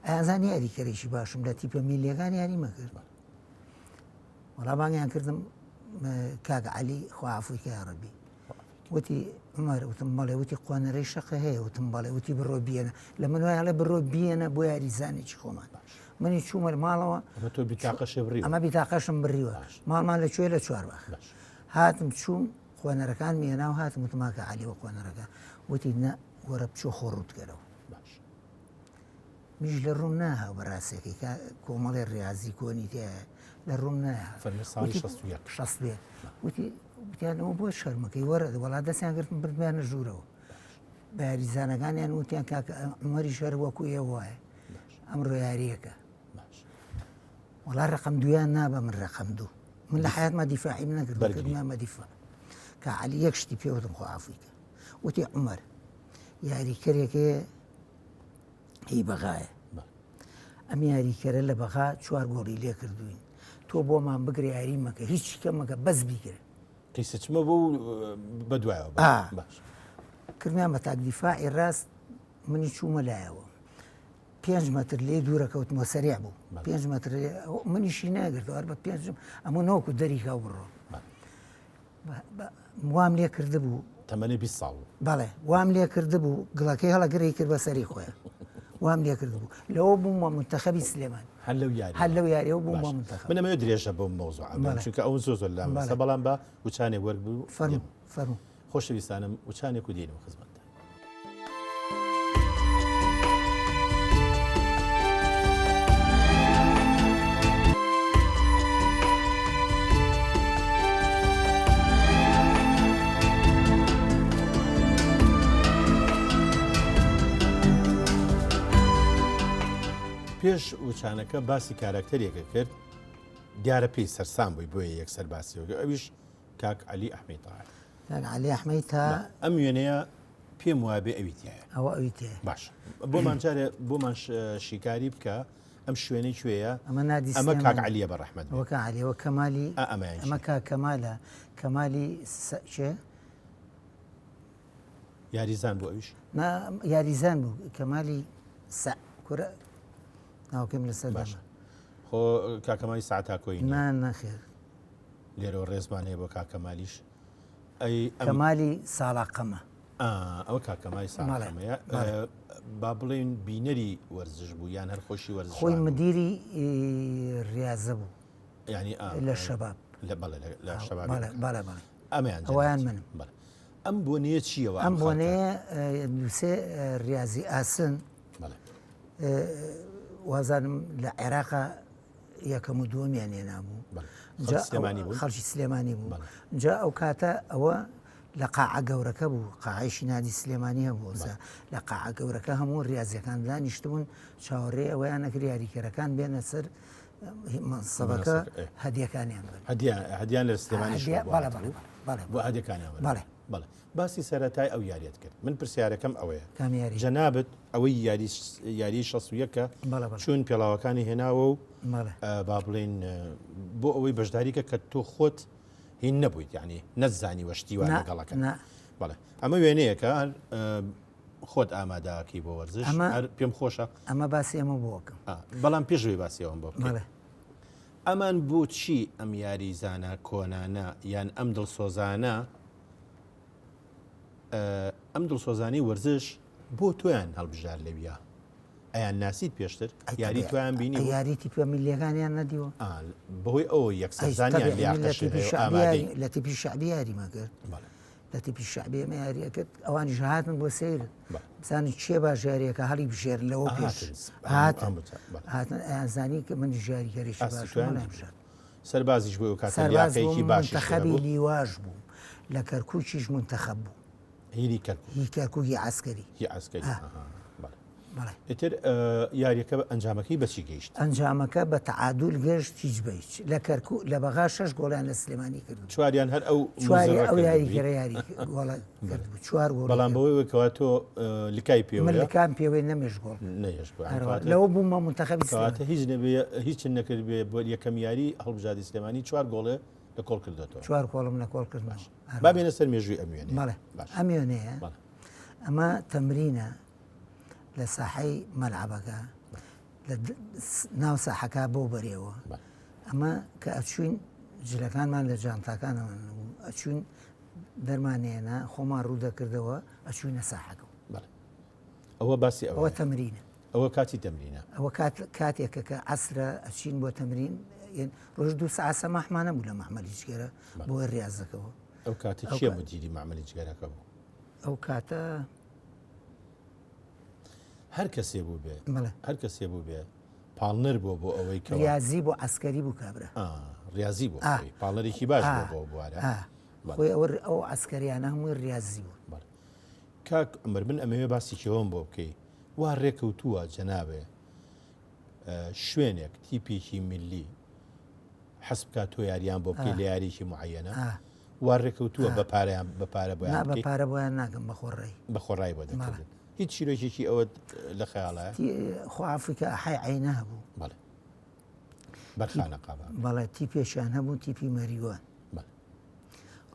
ئەیانزانی یاریکەرێکی باشم لە تیپە میلیەکان یاریمە کرد وەڵا بانگیان کردم کاک عەلی خوا عەفوی کە یاڕەبی وتی عمر وتم بەڵێ وتی قۆنەرەی شەقە هەیە وتم بەڵێ وتی بڕۆ بیەنە لە من وایڵێ بڕۆ بیەنە بۆ یاریزانێکی خۆمان منی چوومە ماڵەوە ئەمە تۆ بیتاقەشێ بڕیوە ئەمە بیتاقەشم بڕیوە ماڵمان لە کوێ لە چوارباخ هاتم چووم قۆنەرەکان مێنا و هاتم وتم کاکە عەلی وە قۆنەرەکە وتی نە وەرە بچۆ خۆ ڕووتکەرەوە منیش لە ڕووم ناها بە ڕاستەکەی کە کۆمەڵی ڕاضی کۆنی تایە لە ڕووم نایە فەرمی ساڵی 61 61 وتی وتیان ئەوە بۆ شەرمەکەی وەرە وەڵا دەستیان گرتم بردمیانە ژوورەوە بە یاریزانەکانیان وتیان کاکە عومەری شەر وەکو ئێوە وایە ئەمڕۆ یاریەکە وەڵا ڕقم دویان نابە من ڕقم دوو من لە حیاتما دیفاعیم نەکرد بەرگریمە دیفاع کە عەلی یەک شتی پێوتم خۆ عافوی کە وتی عومەر یاریکەرێکێ هی بەغایە ئەم یاریکەرە لە بەغا چوار گۆڵی لێ کردوین تۆ بۆمان بگرە یاری مەکە هیچ کە مەکە بەس بیگرە قیسەچمە بۆ بەدوایەوە باش کردیان بە تاک دیفاعی ڕاست منی چوومە لایەوە پێنج مەتر لێ دوورە کەوتمەوە سەریع بوو پێنج مەتر منیشی ناگرتەوە هەر بە پێنج ئەمە نۆکو دەری کا بڕۆ وام لێ کردبوو تەمەنی 20 ساڵ بوو بەڵێ وام لێ کردبوو گڵەکەی هەڵەگرەی کرد بە سەری خۆیان وام لێ کردبوو لەوە بووم بە منتەخەبی سلێمان هەر لەو یاری هەر لەو یاریەوە بووم بە منتەخەب من ئەمەوێت درێژە بەم مەوزوعە بدەم چونکە ئەو زۆر زۆر لام بەسە بەڵام بە وچانێک وەربوو فەرموو فەرموو خۆشەویستانم وچانێک و دێنەوە خزمەتتان. پێش وچانەکە باسی کاراکتەرێکە کرد دیارە پێی سەرسام بووی بۆیە یەکسەر باسیەوە ئەویش کاک عەلی ئەحمەی تاهر. کاک عەلی ئەحمەی تا. ئەم وێنەیە پێم وابێ ئەوی تایە. ئەوە ئەوی تایە. باشە بۆمان جارێ بۆمان شیکاری بکە ئەم شوێنەی کوێیە؟ ئەمە نادی ئەمە کاک عەلیە بە ڕەحمەت بێ. ئەوە کاک عەلی ئەوە کەمالی ئەمەیان ئەمە کاک کەمالە کەمالی کێ؟ یاریزان بوو ئەویش؟ نا یاریزان بوو کەمالی سە کورە ناوکەم لەسەر باشە خۆ کاک کەمالی سەعتاکۆیی نا نەخێر لێرەوە ڕێزمان هەیە بۆ کاک کەمالیش. ئەی ئەم کەمالی ساڵاقەمە. ئا ئەوە کاک کەمالی ساڵاقەمەیە. با بڵێین بینەری وەرزش بوو یان هەر خۆشی وەرزش خۆی مدیری ریاضە بوو. یعنی ئا لە شەباب. لە بەڵێ لە شەباب. بەڵێ بەڵێ بەڵێ. ئەمەیان ئەوەیان منم. بەڵێ. ئەم بۆنەیە چییەوە ئەم بۆنەیە دووسێ ریاضی ئاسن. بەڵێ. وازانم لە عێراقا یەکەم و دووەمیان هێنابوو خەڵکی سلێمانی بوو جا ئەو کاتە ئەوە لە قاعە گەورەکە بوو قاعیشی نادی سلێمانی هەبوو لە قاعە گەورەکە هەموو ریاضیەکان دانیشتبوون چاوەڕێ ئەوەیان نەکرد یاریکەرەکان بێنە سەر مەنسەبەکە هەدیەکانیان بن هەدیان لە سلێمانی بۆ هەدیەکانیان بەڵێ بەڵێ باسی سەرەتای ئەو یاریەت کرد من پرسیارەکەم ئەوەیە کام یاری؟ جەنابت ئەوەی یاری یاری 61 کە بەڵێ بەڵێ. چوون پێڵاوەکانی هێناوە و بەڵێ. با بڵێین بۆ ئەوەی بەشداری کە کە تۆ خۆت هین نەبوویت یعنی نەتزانیوە شتی وا نا لەگەڵەکەن نا بەڵێ ئەمە وێنەیەکە هەر خۆت ئامادەکەی بۆ وەرزش ئەمە هەر پێم خۆشە ئەمە باسی ئەمە بۆ ئەکەم ئا، بەڵام پێش ئەوەی باسی ئەوەم بۆ بکەی بەڵێ ئەمان بۆچی ئەم یاریزانە کۆنانە یان ئەم دڵسۆزانە ئەم دڵسۆزانەی وەرزش بۆ تۆیان هەڵبژار لەویا ئەیان ناسیت پێشتر یاری تۆیان بینی یاری تیپە میلیەکانیان نەدیوە بەهۆی ئەو یەکسەرزانیان لە تیپی شعبی یاریمان کرد لە تیپی شعبی ئێمە یاریە کرد ئەوانیش هاتن بۆ سیر بزانن کێ باش یاریەکە هەڵی بژێرن لەوە پێش هاتن هاتن ئەیانزانی کە من یاریکەرێکی باشم سەربازیش بوو کاتە سەرباز بووم لیاقەیەکی باشیش منتەخەبی هەبوو. لیواش بووم لە کەرکووکیش منتەخەب بووم هیری کەرکووک هی کەرکووکی عەسکەری هی عەسکەری ها. ئەها، بەڵێ. ئیتر یاریەکە ئەنجامەکەی بەچی گەیشت؟ ئەنجامەکە بە تەعادول گەشت هیچ بە هیچ لە کەرکوک لە بەغا شەش گۆڵیان لە سلێمانی کرد چواریان هەر ئەو چواری ئەو یاریگەرە یاری گۆڵە کرد چوار گۆڵ بەڵام بەوەی کەوا تۆ لکای پێوە من لکام پێوەی نەمێش گۆڵ نەیش گۆڵ لەوە بوومە منتەخەبی کەواتە هیچ نەبێ هیچ نەکرد بێ بۆ یەکەم یاری هەڵبژاردی سلێمانی چوار گۆڵێ لە کۆڵ کردێتەوە چوار گۆڵم لە کۆڵ کردەوە با بێنە سەر مێژووی ئەم وێنەیە بەڵێ ئەم وێنەیە ئەمە تەمرینە لە ساحەی مەلعەبەکە لە ناو ساحەکە بۆ بەرێوە ئەمە کە ئەچوین جلەکانمان لە جانتاکانەوە ئەچوین دەرمانێنا خۆمان ڕوو دەکردەوە ئەچوینە ساحەکە ئەوە باسی ئەوە تەمرینە ئەوە کاتی تەمرینە ئەوە کات کاتێکە کە عەسرە ئەچین بۆ تەمرین ڕۆژ دوو سەعات سەماحمان نەبوو لە مەعمەلی جگەرە بۆ ڕیازەکەەوە ئەو کاتە کێ مدیری مەعمەلی جگەرەکە بوو؟ ئەو کاتە هەر کەسێ بوو بێ هەر کەسێ بوو بێ پاڵنەر بۆ بۆ ئەوەی کە ریازی بۆ عسکەری بوو کابرا ریازی بۆ پاڵنەرێکی باش بۆ بۆ بوارە خۆی ئەوە ئەو عسکەریانە هەمووی ریازی بوو کاک عمر من ئەمەوێ باسی کێوەم بۆ بکەی وا ڕێکەوتووە جەنابێ شوێنێک تیپێکی میللی حەز بکات تۆ یاریان بۆ بکەی لە یاریی معەنە وا ڕێکەوتووە بە پارەیان بە پارە بۆیان بە پارە بۆیان ناکەم بە خۆڕایی بە خۆڕایی بۆ دەکردن هیچ چیرۆکێکی ئەوەت لە خەیاڵە خۆ ئافریکا حای عینە هەبوو بەڵێ بەرخانەقا بەڵێ تیپێکیان هەبوو تیپی مەریوان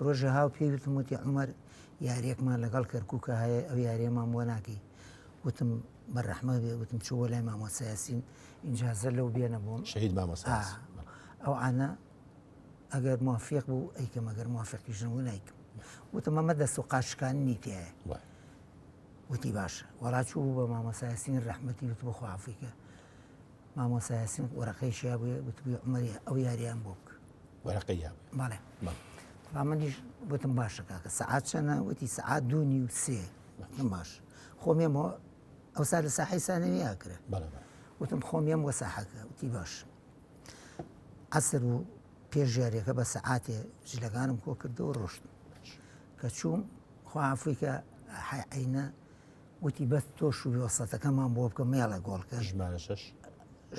ڕۆژە هاو پێی وتم وتی عومەر یاریەکمان لەگەڵ کەرکوکە هەیە ئەو یاریەمان بۆ ناکەی وتم بە ڕەحمە بێ وتم چووە لای مامۆستا یاسین ئینجازە لەو بێنە بۆم شەهید مامۆستا ئەو عانە ئەگەر موافق بوو ئەیکەم ئەگەر موافقیش نەبوو نایکەم وتم ئەمە دەست و قاچشکاندنی تایە وتی باشە وەڵا چوو بوو بە مامۆستا یاسین ڕەحمەتی وت بۆ خوا عەفوی کە مامۆستا یاسین وەرەقەیشی هەبووێ وتبووی عومەری ئەو یاریان بۆ بکە وەرەقەی هەبوو بەڵێ بەڵام منیش وتم باشە کاکە سەعات چەنە وتی سەعات دوو نیو سێ وتم باش خۆم یەمەوە ئەوسا لە ساحەی سانەوی ئاکرە وتم خۆم یەم وە ساحەکە وتی باش عەسر بوو پێش یاریەکە بە سەعاتێ جلەکانم کۆ کردەوە ڕۆشتم کە چووم خوا عەفوی کە عەینە وتی بەس تۆ شووی وەسەتەکەمان بۆ بکە مێڵە گۆڵکە ژمارە شەش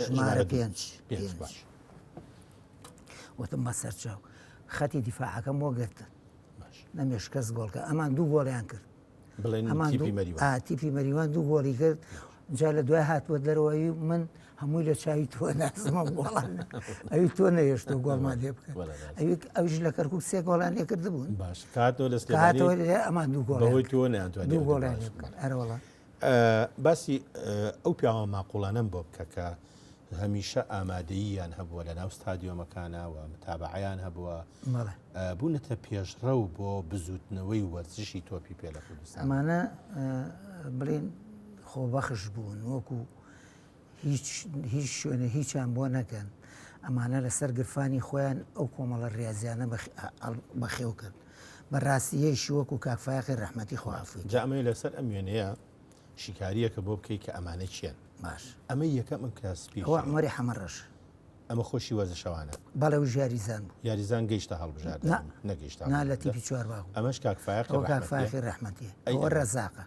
ژمارە پێنج پێنج باش وتم بە سەرچاو خەتی دیفاعەکەم بۆ گرتن نەمێش کەس گۆڵکە ئەمان دوو گۆڵیان کرد بڵێن تیپی مەریوان تیپی مەریوان دوو گۆڵی کرد جا لە دوای هاتووە دەرەوەی من هەمووی لە چاوی تۆ ناسمە گۆڵان ئەوی تۆ نەهێشتۆ گۆڵمان لێ بکەن ئەوی ئەوش لە کەرکک سێ گۆڵان لێ کردبوون باش کاتەوە لە سلێمانی ئەمان دوو گۆڵ بەهۆی تۆ نەیانتوانی دوو گۆڵیان لێ بکەن ئەرەوەڵا باسی ئەو پیاوە ماقوڵانەم بۆ بکە کە هەمیشە ئامادەییان هەبووە لە ناو ستادیۆمەکانە و متابعیان هەبووە بوونەتە پێشڕەو بۆ بزوتنەوەی وەرزشی تۆپی پێ لە کوردستان. ئەمانە بڵێن خۆبەخش بوون وەکو هیچ هیچ شوێنە هیچیان بۆ نەکەن ئەمانە لەسەر گرفانی خۆیان ئەو کۆمەڵە ریازیانە بەخێو کرد بەڕاستی یەیشی وەکو کاک فایەقی ڕەحمەتی خوا عەفوی جا ئەمەوێ لەسەر ئەم وێنەیە شیکارییەکە بۆ بکەی کە ئەمانە کێن باش ئەمە یەکەم ئەم کراس سپیە ئەوە عومەری حەمەڕەش ئەمە خۆشی وەرزشەوانە بەڵێ و یاریزان بوو یاریزان گەیشتە هەڵبژاردن نا نەگەیشتە نا لە تیپی چوارباغ بوو ئەمەش کاک فایەقی ئەوە کاک ڕەحمەتیە فایەقی ڕەحمەتیە ئەی ئەوە ئەمە ڕەزاقە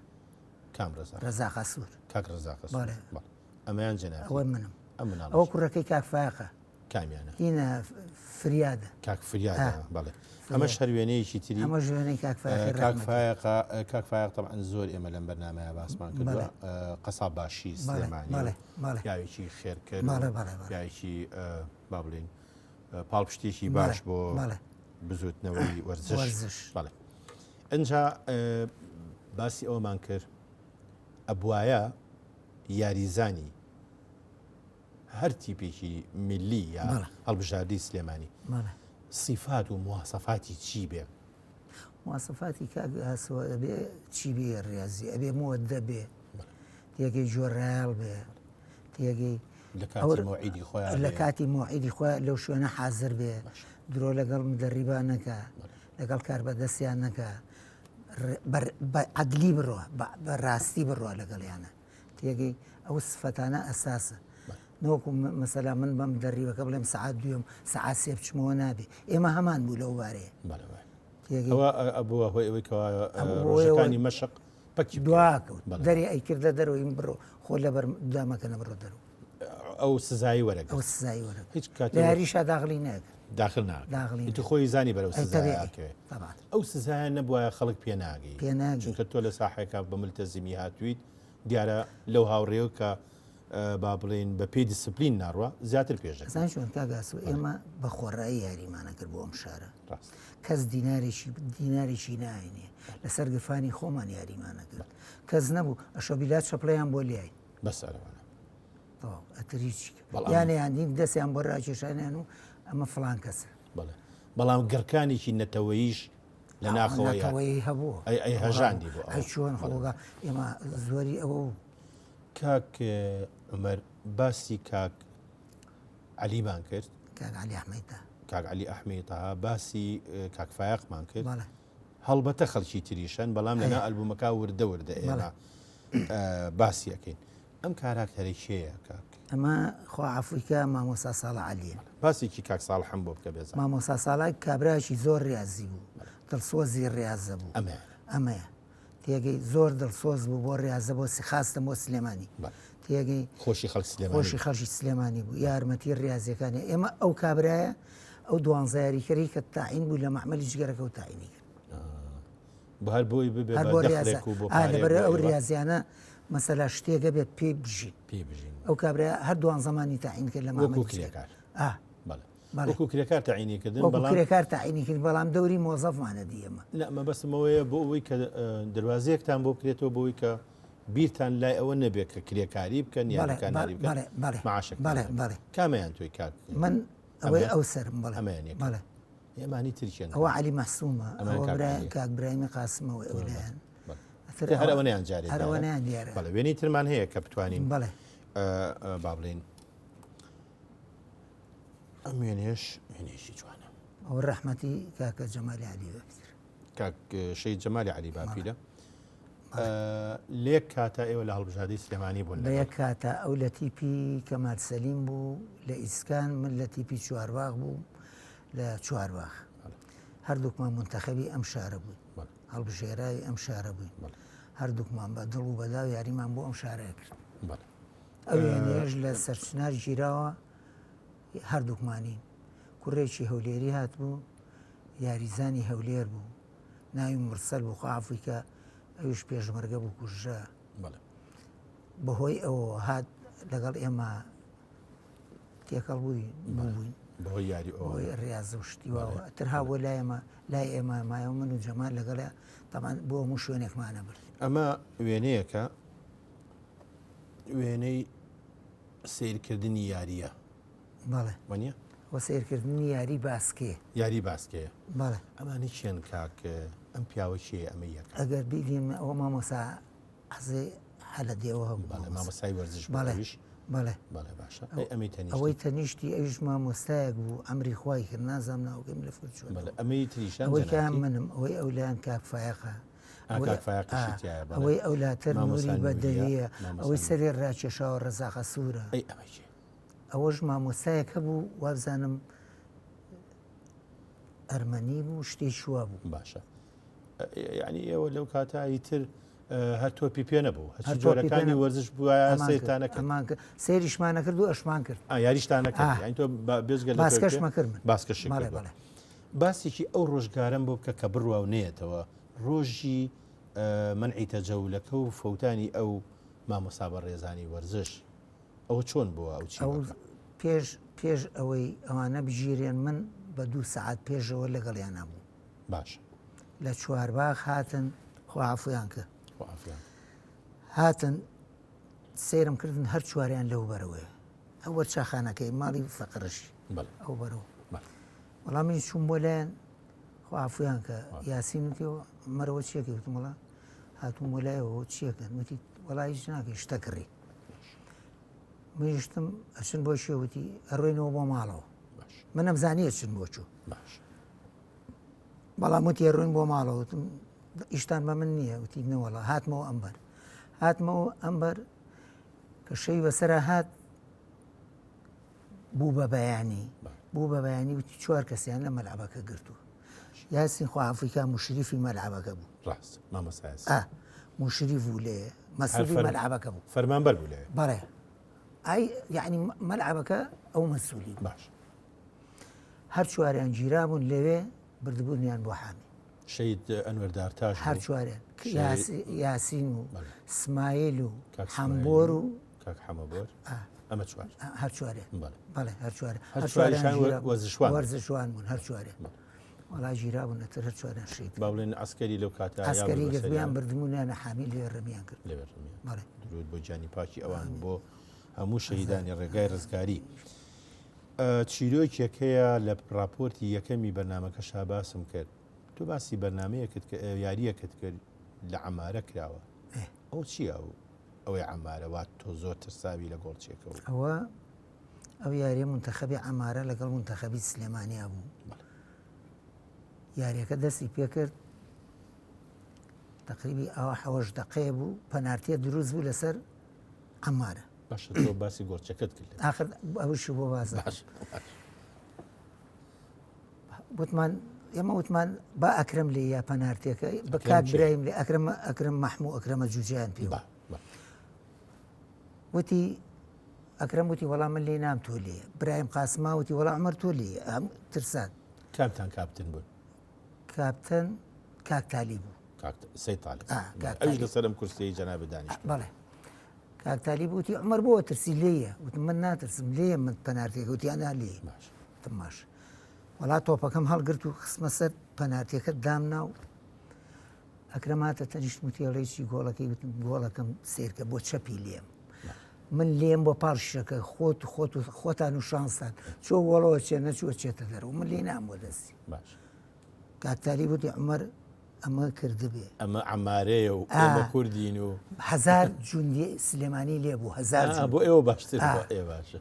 کام ڕەزاق ڕەزاقە سوور کاک ڕەزاقە سوور بەڵێ بەڵێ ئەمەیان جەنابی ئەوە منم ئەم مناڵەش ئەوە کوڕەکەی کاک فایەقە کامیانە؟ هینە فریادە. کاک فریادە بەڵێ. ئەمەش هەر وێنەیەکی تری ئەمەش وێنەی کاک فایەقی کاک فایەق کاک فایەق تەبعەن زۆر ئێمە لەم بەرنامەیە باسمان کردووە قەساب باشی سلێمانی پیاوێکی خێرکەر پیاوێکی با بڵێین پاڵپشتێکی باش بۆ بزوتنەوەی وەرزش بەڵێ ئینجا باسی ئەومان کرد ئەبوایە یاریزانی هەر تیپێکی میللی یا هەڵبژاردەی سلێمانی سیفات و مواسەفاتی چی بێ؟ مواسەفاتی کاک ئاسۆ ئەبێ چی بێ ڕاضی ئەبێ مۆدە بێ تێگەی جۆرایەڵ بێ تێگەی لە کاتی مۆعیدی خۆیان لە کاتی مۆعیدی خۆیان لەو شوێنە حاضر بێ درۆ لەگەڵ مدەریبا نەکە لەگەڵ کار بەدەستیان نەکە بە عەدلی بڕۆ بە ڕاستی بڕۆ لەگەڵیانە تێگەی ئەو سفەتانە ئەساسە نەوەکو مەسەلا من بەم دەریوەکە بڵێم سەعات دوێم سەعات سێ بچمەوە نابێ ئێمە هەمان بوو لەو بارەیە ئەوە بووە هۆی ئەوەی کەوا ڕۆژەکانی مەشق. پەکی بکەوێت. دواکەوت بەڵێ. دەرێ ئەیکردە دەرەوەی بڕۆ خۆ لەبەر دامەکەنە بڕۆ دەرەوە. ئەو سزایی وەرەگرت. ئەو سزایی وەرەگرت. هیچ کاتێ لە یاریشا داخلی نەکرد. داخل ناکرد. داخلی ئیتر خۆی زانی بەرەو ئەی سزایە تەبیعی. ئەکەوێ. تەبعەن. ئەو سزایە نەبوایە خەڵک پێ ناگەی. پێ ناگەی. چونکە تۆ لە ساحەیەکا بە ملتەزیمی هاتوویت دیارە لەو هاوڕێیە کە با بڵێین بە پێی دیسپلین ناڕوا زیاتر پێش دەکەوێت. ئەزانی چۆن کاک ئاسۆ ئێمە بە خۆڕایی یاریمان ئەکرد بۆ ئەم شارە. ڕاست. کەس دینارێکی دینارێکی ناینێ لەسەر گرفانی خۆمان یاریمان ئەکرد. کەس نەبوو ئەشۆ بیلا چەپڵەیان بۆ لێین. بەس ئەرەوانە. تەواو ئەتر هیچ. بەڵام یانیان دین دەستیان بۆ ڕاکێشانیان و ئەمە فڵان کەسە. بەڵێ بەڵام گڕکانێکی نەتەوەییش لە ناخەوە نەتەوەیی هەبوو. ئەی ئەی هەژاندی بۆ ئەوە. ئەی چۆن خۆگا ئێمە زۆری ئەوە بوو. کاک عومەر باسی کاک عەلیمان کرد. کاک عەلی ئەحمەی تەها. کاک عەلی ئەحمەی تەها باسی کاک فایەقمان کرد. بەڵێ. هەڵبەتە خەڵکی تریشن بەڵام لەناو ئەلبومەکە وردە وردە ئێمە باسی ئەکەین. ئەم کاراکتەرە کێیە کاک؟ ئەمە خوا عەفوی کا مامۆستا ساڵح عەلیە. باسێکی کاک ساڵحم بۆ بکە بێزەحمەت. مامۆستا ساڵح کابرایەکی زۆر ڕیازی بوو، دڵسۆزی ڕیازە بوو. ئەمەیە. ئەمەیە. تێگەی زۆر دڵسۆز بوو بۆ ڕیازە بۆ خاستم بۆ سلێمانی. تێگەی خۆشی خەڵکی سلێمانی خۆشی خەڵکی سلێمانی بوو یارمەتی ڕیازیەکانی ئێمە ئەو کابرایە ئەو دوانزە یاریکەری کە تاعین بوو لە مەعمەلی جگەرەکە و تاعینی کرد. بۆ هەر بۆی ببێ هەر بە بۆ ڕیازە دەخلێک و بۆ ئا پارەیەک لەبەر بۆ ئەو ئێوە. ڕیازیانە مەسەلا شتێکە بێت پێی بژین. پێی بژین. ئەو کابرا هەر دوانزەمانی تاعین کرد لە وەکو مەعمەلی جگەرە. کرێکار. ئا. بەڵێ. بەڵێ. وەکو کرێکار تەعینی کردن وەکو بەڵام کرێکار تەعینی کرد بەڵام دەوری مۆزەفمانە دی ئێمە. نا مەبەستم ئەوەیە بۆ ئەوەی کە دەروازەیەکتان بۆ بکرێتەوە بۆ ئەوەی کە بیرتان لای ئەوە نەبێت کە کرێکاری بکەن یان بەڵێ، دوکانداری بکەن بەڵێ، بەڵێ، معاشێکتان بەڵێ، هەبێت. بەڵێ. کامەیان تۆی کاک؟ من ئەوەی ئەمەیان؟ ئەو سەرم بەڵێ. ئەمەیان یەکەم. بەڵێ. ئێمانی ترکێن. ئەوە عەلی مەحسومە، ئەمەیان ئەوە کاک برا عەلیە. کاک برایمی قاسمەوە ئەو لایەن. بەڵێ. ئەتر هەر ئەوە ئەوە نەیان جارێ هەر ئەوە دیارە. نەیان دیارە. بەڵێ وێنەی ترمان هەیە کە بتوانین بەڵێ. با بڵێین ئەم وێنەیەش وێنەیەکی جوانە. ئەوە ڕەحمەتی کاکە جەمالی عەلی باپیرە. کاک شەهید جەمالی عەلی باپیرە. لە یەک کاتا ئێوە لە هەڵبژاردەی سلێمانی بوون لە یەک کاتا ئەو لە تیپی کەمال سەلیم بوو لە ئیسکان من لە تیپی چوارباغ بووم لە چوارباغ هەردووکمان منتەخەبی ئەم شارە بووین هەڵبژێراوی ئەم شارە بووین هەردووکمان بە دڵ و بەداو یاریمان بۆ ئەم شارە کرد ئەو وێنەیەش لە سەرچنار گیراوە هەردووکمانین کوڕێکی هەولێری هاتبوو یاریزانی هەولێر بوو ناوی مرسەل بوو خوا عەفوی کە ئەویش پێشمەرگە بوو کوژرا بەهۆی ئەوەوە هات لەگەڵ ئێمە تێکەڵ بووی بووین بەهۆی یاری ئەوە بەهۆی ڕاز و شتی واوە تر ها بۆ لای ئێمە لای ئێمە مایەوە من و جەمال لەگەڵ تەمان بۆ هەموو شوێنێکمانە برد ئەمە وێنەیەکە وێنەی سیرکردنی یاریە بەڵێ وەنیە؟ وە سەیرکردنی یاری باسکێ. یاری باسکێ. بەڵێ. ئەمانە کێن کاک ئەم پیاوە کێیە ئەمە یەکە؟ ئەگەر بیدیم ئەوە مامۆستا حەزێ حەلە دێوە هەبوو. بەڵێ مامۆستای وەرزش بوو بەڵێ ئەویش. بەڵێ. بەڵێ باشە. ئەی ئەمەی تەنیشتی؟ ئەوەی تەنیشتی ئەویش مامۆستایەک بوو ئەمری خوای کرد نازانم ناوەکەیم لە فور چووەتەوە. بەڵێ ئەمەی تریشان ئەوەی کە جەنابتی؟ منم ئەوەی ئەولایان کاک فایەقە. ئا کاک فایەقیشی تیایە بەڵێ. ئەوەی ئەولاتر مامۆستا نوری نوریە، بەدەویە مامۆستا ئەوەی نوری. سەری ڕاکێشاوە ڕەزاقە سوورە. ئەی ئەمەی کێیە؟ ئەوەش مامۆستایەک هەبوو وابزانم ئەرمەنی بوو شتێکی وا بوو. باشە یعنی ئێوە لەو کاتە ئیتر هەر تۆپی پێ نەبوو هەرچی هەر تۆپی پێ جۆرەکانی نەبوو. وەرزش بوایە ئەمان کرد، سەیرتان نەکرد. ئەمان کرد. سەیریشمان نەکرد و ئەشمان کرد. ئا، یاریشتان نەکرد. ئا. یعنی تۆ بێجگە لە تۆپی پێ باسکەشمە کرد من. باسکەشی بەڵێ، کردووە. بەڵێ. باسێکی ئەو ڕۆژگارەم بۆ بکە کە بڕوا و نەیەتەوە ڕۆژی مەنعی تەجەولەکە و فەوتانی ئەو مامۆستا بەڕێزانی وەرزش. ئەوە چۆن بووە ئەو چیرۆکە؟ پێش پێش ئەوەی ئەوانە بگیرێن من بە دوو سەعات پێشەوە لەگەڵیانا بووم. باشە. لە چوارباغ هاتن خوا عەفویان کە. خوا عەفویان کە. هاتن سەیرم کردن هەر چواریان لەو بەرەوەیە. ئەو وەرچاخانەکەی ماڵی فەقرشی. بەڵێ. ئەو بەرەوە. بەڵێ. وەڵام منیش چووم بۆ لایەن خوا عەفویان کە. یاسین وتی مەرەوە چیەکەی وتم وەڵا هاتووم بۆ لایەوە چیەکەن وتی وەڵا هیچ ناکەی شتە کڕی. منیشتم ئەچن بۆ شوێ وتی ئەڕۆینەوە بۆ ماڵەوە منم زانی ئەچن بۆ چوو بەڵام وتی ئەڕۆین بۆ ماڵەوە وتم ئیشتان بە من نییە وتی نەوەڵا هاتمەوە ئەمبەر هاتمەوە ئەمبەر کە شەوی بەسەرا هات بوو بە بەیانی بوو بە بەیانی وتی چوار کەسیان لە مەلعبەکە گرتووە یاسین خوا ئەفریکا مشریفی مەلعبەکە بوو ڕاست مامۆستا یاسین. ئا. موشریف بوو لێ مەسولی مەلعەبەکە بوو فەرمانبەر بوو لێ بەڵێ ئای یعنی مەلعەبەکە ئەو مەسولی باش هەر چواریان گیرابوون لەوێ بردبوونیان بۆ حامی شەید ئەنوەر دارتاش هەر چواریان یاسین و سمایل و حەمبۆر و کاک حەمەبۆر ئەمە چوار هەر چوارێ بەڵێ هەر چوار هەر چواریان وەرزشوان وەرزشوان بوون هەر چوارێ وەڵا گیرابوون ئەتر هەر چواریان شەهید با بڵێن عەسکەری لەو کاتە عەسکەری گرتبوویان بردبوونیانە حامی لێ ڕمیان کرد لێ ڕمیان بەڵێ درود بۆ گیانی پاکی ئەوان بۆ هەموو شەهیدانی ڕێگای ڕزگاری چیرۆکێک هەیە لە راپۆرتی یەکەمی بەرنمەکە شاباسم کرد تۆ باسی بەرنمەیەکت کە یاریەکەت کرد لە عمارە کراوە ئەو چییە ئەو ئەوەی عمارە وات تۆ زۆر ترساوی لە گۆڵچێکەوە ئەوە ئەو یاریە مونتەخەبی عەمارە لەگەڵ مونتەخەبی سلێمانیا بوو یاریەکە دەستی پێکرد تقریبی ئەوە حەوەش دقەیە بوو پەنارتیە دروست بوو لەسەر عەمارە باشە تۆ باسی گۆڵچەکەت کرد آخر ئەوشی بۆ باز باش وتمان ئێمە وتمان با ئەکرم لێ یا پەنارتێکە بە کاک برایم لێ ئەکرم ئەکرم مەحموو ئەکرەمە جوجیان پێ وتی ئەکرەم وتی وەڵا من لێی نام تۆ لێ برایم قاسما وتی وەڵا عمر تۆ لێ ئەم ترسان کامتان کاپتن بوون کاپتن کاک تالی بوو سەی تالی ئەویش لەسەر ئەم کورسیەی جەنابت دانیشت بەڵێ کاک تالی وتی عمر بۆ ترسی لێیە وتم من ناترسم لێ من پەنارتێکە وتیانە لێ باش وتم باش وەڵا تۆپەکەم هەڵگرت و خستمە سەر پەنارتێکە دامنا و ئەکرەم هاتە تەنیشتم وتی ئەڵێی چی گۆڵەکەی وتم گۆڵەکەم سێرکە بۆ چەپی لێم من لێم بۆ پاڵ شەکە خۆت خۆت و خۆتان و شانستان چۆ گۆڵەوە چێ نەچووە چێتە دەرەوە من لێ نام بۆ دەستی باش کاکتاری وتی عمر ئەمە کردبێ ئەمە عمارەیە و ئێمە کوردین و هزار جوندی سلێمانی لێ بوو هزار بۆ ئێوە باشتر ئێ باشە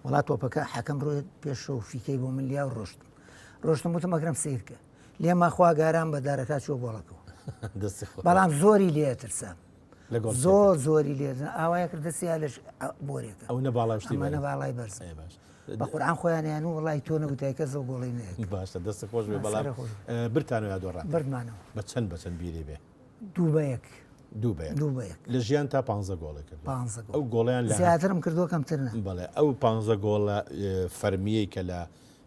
وڵات تۆپەکە حەکەم ڕۆ پێشەوە فیکەی بۆ من لیا و ڕۆشتم ڕۆشتم وتم ئەکرەم سیرکە لێما خوا گاران بە دارەکە چوە گۆڵەکەوە بەڵام زۆری لێ ترسام زۆر زۆری لێ ئاوایە کرد دەستی لە بۆرێکە ئەو نە باڵاشتی نە باڵای بەرز بە قورعان خۆیانیان و وڵی تۆ نەگوتای کەس ئەو گۆڵی نەیە باشە دەست خۆش بێ بەڵام برتانەوە یا دۆڕان بردمانەوە بە چەند بە چەند بیری بێ دوو بە یەک دوو بە یەک دوو بە یەک لە ژیان تا پ گۆڵی کرد ئەو گۆڵیان لە زیاترم کردووە کەمتر نە بەڵێ ئەو پ گۆڵە فەرمیەی کە لە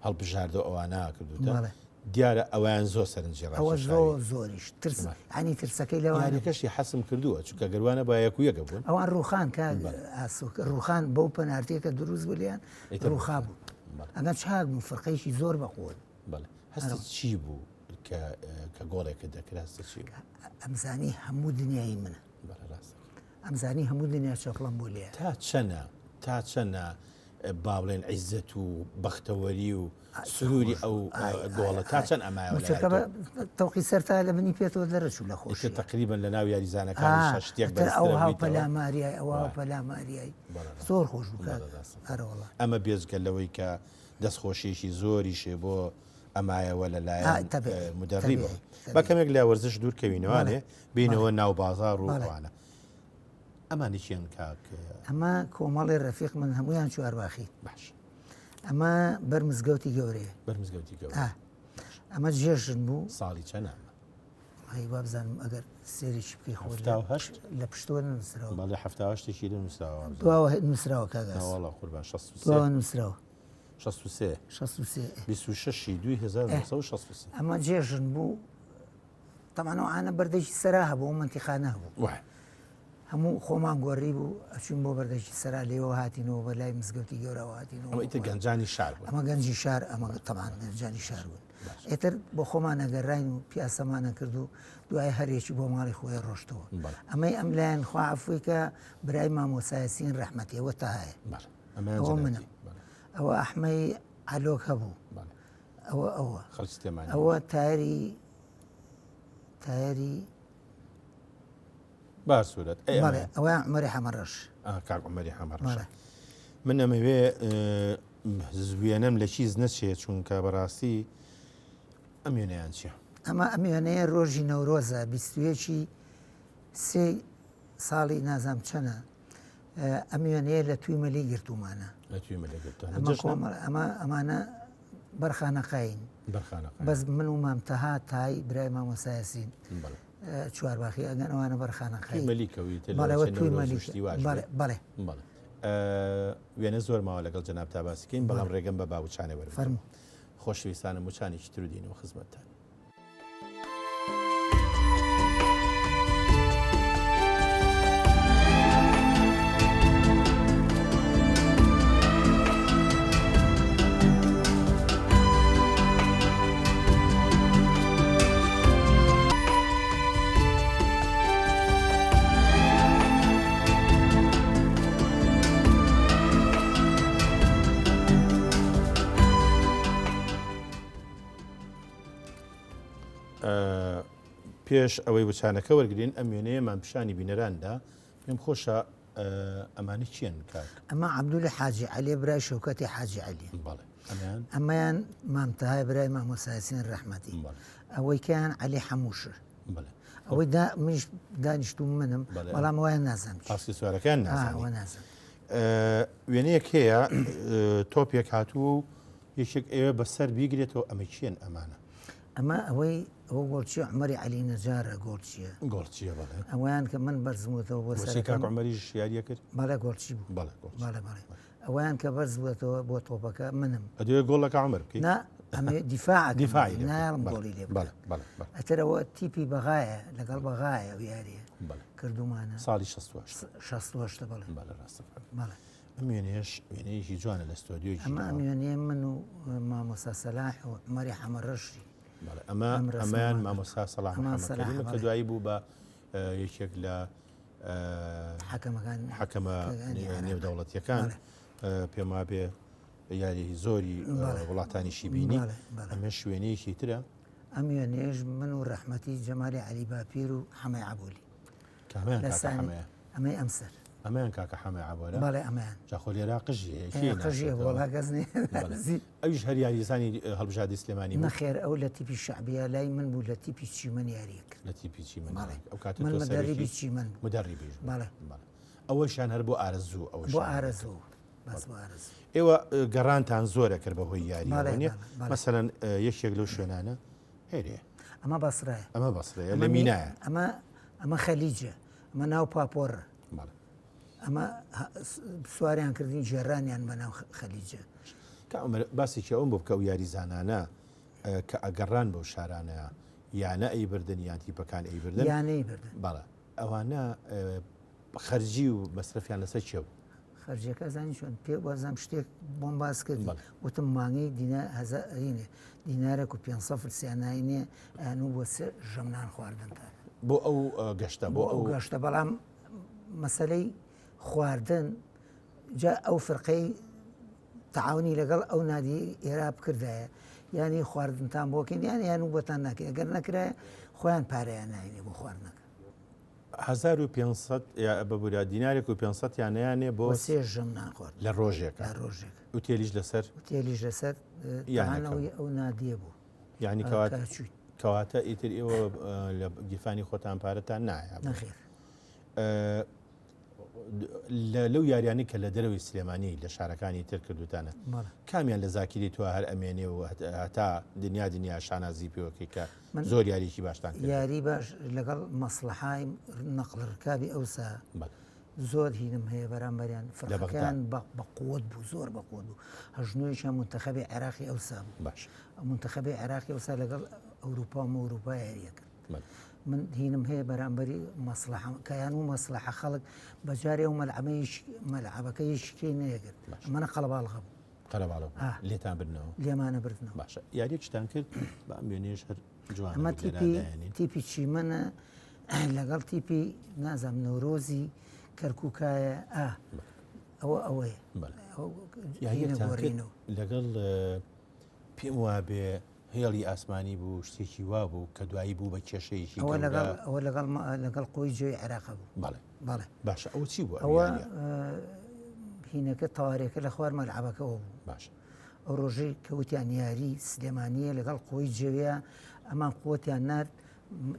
هەڵبژاردە ئەوانە کردوتە دیارە ئەویان زۆر سەرنجی ڕاکێشاوی. ئەوە زۆر زۆریش ترس یانی ترسەکەی لەوان. یاریەکەشی حەسم کردووە چونکە گەر وا نەبوایە یەک و یەک ئەبوون. ئەوان ڕووخان کاک ئاسۆ ڕووخان بەو پەنارتیە کە دروست بوو لێیان ڕووخا بوو. ئەگەر چاک بوون فرقەیەکی زۆر بە قووت. بەڵێ هەستت چی بوو کە کە گۆڵێکت دەکرد هەستت چی بوو؟ ئەمزانی هەموو دنیای منە. بەڵێ ڕاستە. ئەمزانی هەموو دنیا چەپڵەم بۆ لێیە. تا چەنە تا چەنە با بڵێن عیزەت و بەختەوەری و سروری ئەو گۆڵە تا چەند ئەمایەوە لای تۆ؟ تەوقی سەر تا لە بنی پێتەوە دەرەچوو لە خۆشی. ئیتر تەقریبەن لە ناو یاریزانەکانی شتێک بەرزترە ئەو هاو پەلاماریای ئەو هاو پەلاماریای زۆر خۆش بوو کاک ئەرەوەڵا. ئەمە بێجگە لەوەی کە دەستخۆشیەکی زۆریشێ بۆ ئەمایەوە لە لایەن مدەڕیبەوە. با کەمێک لە وەرزش دوور کەوینەوانێ بینەوە ناو بازاڕ و ئەوانە. ئەمانە کێن کاک؟ ئەمە کۆمەڵی ڕەفیق من هەمویان چوارباخی. باش. ئەمە بەر مزگەوتی گەورەیە. بەر مزگەوتی گەورە. ئەمە جێژن بوو. ساڵی چەنە ئەمە؟ هەی وابزانم ئەگەر سێرێکی بکەی خۆ 78 لە پشتەوە نووسراوە. بەڵێ 78 ێکی لێ نووسراوە وابزانم. دواوە نووسراوە کاک ئاسۆ. نەوەڵا قوربان 63. دواوە نووسراوە. 63. 63. 26 دووی 1963. ئەمە جێژن بوو. تەبعەن ئەو عانە بەردێکی سەرا هەبوو ئەو مەنتیقانە هەبوو. وایە. هەموو خۆمان گۆڕی بوو ئەچوین بۆ بەردەکی سەرا لێوە هاتینەوە بە لای مزگەوتی گەورەوە هاتینەوە. ئەمە ئیتر گەنجانی شار بوون. ئەمە گەنجی شار ئەمە تەبعەن گەنجانی شار بوون. ئیتر بۆ خۆمان ئەگەڕاین و پیاسەمان ئەکرد و دوای هەرێکی بۆ ماڵی خۆی ڕۆشتەوە. ئەمەی ئەم لایەن خوا عەفوی کە برای مامۆستا یاسین ڕەحمەتی ئەوە تەهایە. ئەوە منم. ئەوە ئەحمەی عەلۆک هەبوو. ئەوە ئەوە. خەڵکی سلێمانی. ئەوە تایەری تایەری بار سوورەت بەڵێ ئەوە عومەری حەمەڕەش. کاک عومەری حەمەڕەش. من ئەمەوێ وێنەم لە چیز نەچێ چونکە بەڕاستی ئەم وێنەیان چییە؟ ئەمە ئەم وێنەیە ڕۆژی نەورۆزە بیستویەکی سێ ساڵی نازام چەنە ئەم وێنەیە لە توی مەلی گرتومانە لە توی مەلی گرتوانە ئەمە ئەمانە بەرخانەقین بەس من و مام تەها تای برای مامۆستا یاسین. چوارباخی ئەگەن ئەوانە بەر خانەقای مەلیکەوی بەڵێ توی مەلیک بەڵێ بەڵێ بەڵێ وێنە زۆر ماوە لەگەڵ جەناب تا باسکەین بەڵام ڕێگەم بە باوچانێ وەرم فەرموو خۆشەویستانم وچانێکی تر دینەوە خزمەتتان. پێش ئەوەی وچانەکە وەرگین ئەم وێنەیەمان پیشانی بینەراندا پێم خۆشە ئەمانە کێن کاک؟ ئەمە عەبدولی حاجی عەلیە برای شەوکەتی حاجی عەلیە. بەڵێ ئەمەیان؟ ئەمەیان مام تەهای برای مامۆستا یاسین ڕەحمەتی. بەڵێ. ئەوەی کەیان عەلی حەمووشە. بەڵێ. ئەوەی دا منیش دانیشتووم منم بەڵێ. بەڵام ئەویان نازانم چی. پاسکی سوارەکەیان ئا نازانی. ئەوە نازانم. وێنەیەک هەیە تۆپێک هاتووە و یەکێک ئەوێ بەسەر بیگرێتەوە ئەمە کێن ئەمانە؟ ئەمە ئەوەی ئەوە گۆڵچی عومەری عەلی نەجارە گۆڵچیە. گۆڵچیە بەڵێ. ئەوەیان کە من بەرزمووەتەوە بۆ بۆچی سەرەکەم. کاک عومەریش یاریە کرد؟ بەڵێ گۆڵچی بوو. بەڵێ گۆڵچی. بەڵێ بەڵێ. ئەوەیان کە بەرز بووەتەوە بۆ تۆپەکە منم. ئەدوێ گۆڵ لە کاک عومەر بکەی؟ نا ئەمە دیفاع ئەکەم. دیفاعی لێ بکەی. نایەڵم بەڵێ گۆڵی لێ بکا. بەڵێ بەڵێ بەڵێ. ئەتر ئەوە تیپی بەغایە لەگەڵ بەغایە ئەو یاریە. بەڵێ. کردوومانە. ساڵی 68. 68 بەڵێ. بەڵێ ڕاستە. بەڵێ. ئەم وێنەیەش وێنەیەکی جوانە لە ستۆدیۆی ئەمە ئەم گیراوە. وێنەیە من و مامۆستا سەلاح و عومەری حەمەڕەشی. بەڵێ ئەمە ئەم ڕەسمەمان ئەمەیان کرد. مامۆستا سەلاح ئەمان محەمەد سەلاح کەریمە کە بەڵێ. دوایی بوو بە یەکێک لە حەکەمەکان حەکەمە کەکانی عێراق. نێودەوڵەتیەکان بەڵێ. پێم وابێ یاری زۆری بەڵێ. وڵاتانیشی بینی. بەڵێ، بەڵێ. ئەمەش وێنەیەکی ترە. ئەم وێنەیەش من و ڕەحمەتی جەمالی عەلی باپیر و حەمەی عەبۆلی. کامیان لە کاکە سانی حەمەیە؟ ئەمەی ئەم سەر. ئەمەیان کاکە حەمەی عەبۆلە؟ بەڵێ ئەمەیان. جا خۆ لێرا قژی هەیە کێ قژی ناسێتەوە؟ وەڵا کەس نییە. بەڵێ. ئەویش هەر یاریزانی هەڵبژاردەی سلێمانی بوو؟ نەخێر ئەو لە تیپی شەعبیە لای من بوو لە تیپی چیمەن یاریە کرد. لە تیپی چیمەن بەڵێ. ئەو کاتە من تۆ مدەریبی سەرەکی چیمەن بوو. مدەریبیش بوو. بەڵێ. بەڵێ. ئەوەشیان هەر بۆ ئارەزوو ئەوەشیان بۆ هەر ئارەزوو بەس بۆ ئارەزوو. ئێوە گەڕانتان زۆرە کرد بە هۆی یاریەوە بەڵێ، نییە؟ بەڵێ، بەڵێ. مەسەلەن یەکێک لەو شوێنانە ئێرەیە. ئەمە بەسرەیە. ئەمە بەسرەیە لە ئەمە مینایە. ئەمە ئەمە خەلیجە. ئەمە ناو پاپۆڕە. بەڵێ. ئەمە سواریان کردین جێرانیان بە ناو خەلیجە. کاک عومەر باسێکی ئەوم بۆ بکە ئەو یاریزانانە کە ئەگەڕان بەو شارانە یانە ئەیبردن یان تیپەکان ئەیبردن؟ یانەی بردن. بەڵێ. ئەوانە خەرجی و مەسرەفیان لەسەر کێ بوو؟ خەرجیەکە زانی چۆن پێ وازم شتێک بۆم باس کردی وتم مانگەی دینا هەزارینێ دینارێک و 500 فلسیاناینێ ئەنوو بۆ سێ ژەم نان خواردنتان. بۆ ئەو گەشتە بۆ بۆ ئەو گەشتە بەڵام مەسەلەی خواردن جا ئەو فرقەی تعاونی لەگەڵ ئەو نادی ئێرا بکردایە یانی خواردنتان بۆکەین یان یان و بۆتان ناکەین ئەگەر نەکرایە خۆیان پارەیان ناینێ بۆ خواردنەکە. 1500 یا ببورە دینارێک و 500 یانەیانێ بۆ بۆ سێ ژەم نان خواردن لە ڕۆژێکە لە ڕۆژێک ئوتێلیش لەسەر ئوتێلیش لەسەر یانەکە ئەوەی ئەو نادیە بوو یعنی کە چووین. کەواتە ئیتر ئێوە لە گیرفانی خۆتان پارەتان نایە نەخێر. لەو یاریانی کە لە دەرەوەی سلێمانی لە شارەکانی تر کردوتانە کامیان لە زاکیری تو هەر ئەمێنێ و هەتا دنیا دنیا شانازی پێوەکەی کە زۆر یاریکی باشتان کرد؟ یاری باش لەگەڵ مەسڵەحای نەقڵ ڕکابی ئەوسا زۆر هینم هەیە بەرامبەریان فرقەکەیان بە قوت بوو زۆر بە قوت بوو هەژنوویشیان منتەخەبی عێراقی ئەوسا بوو باش منتەخەبی عێراقی ئەوسا لەگەڵ ئەوروپا و ئەوروپا یاریە کرد من هینم هەیە بەرامبەری مەسڵەحە کەیان و مەسڵەحە خەڵک بەجارێ و مەلعەبەیش مەلعەبەکە یشکەی نەیەگرت ئەمەە قەڵەباڵغە بوو قەرەباڵغ بوو لێتان بردنەوە لێمانە بردنەوە باشە یاریەکیشتان کرد بە ئەم وێنەیەش هەر جوانە ئەمە تیپی تیپی چیمەنە لەگەڵ تیپی نازام نەورۆزی کەرکووکایە ئا ئەوە ئەوەیە یاریەکتان کرد لەگەڵ پێم وابێ هێڵی ئاسمانی بوو شتێکی وا بوو کە دوایی بوو بە کێشەیەکی ئەوە لەگەڵ ئەوە لەگەڵ لەگەڵ قۆی جێی عێراق بوو بەڵێ بەڵێ باشە ئەوە چی بوو ئەوە هینەکە تەوارێکە لە خوار مەلعەبەکەەوە بوو باشە ئەو ڕۆژەی کە وتیان یاری سلێمانیە لەگەڵ قۆی جێویە ئەمان قوتیان نارد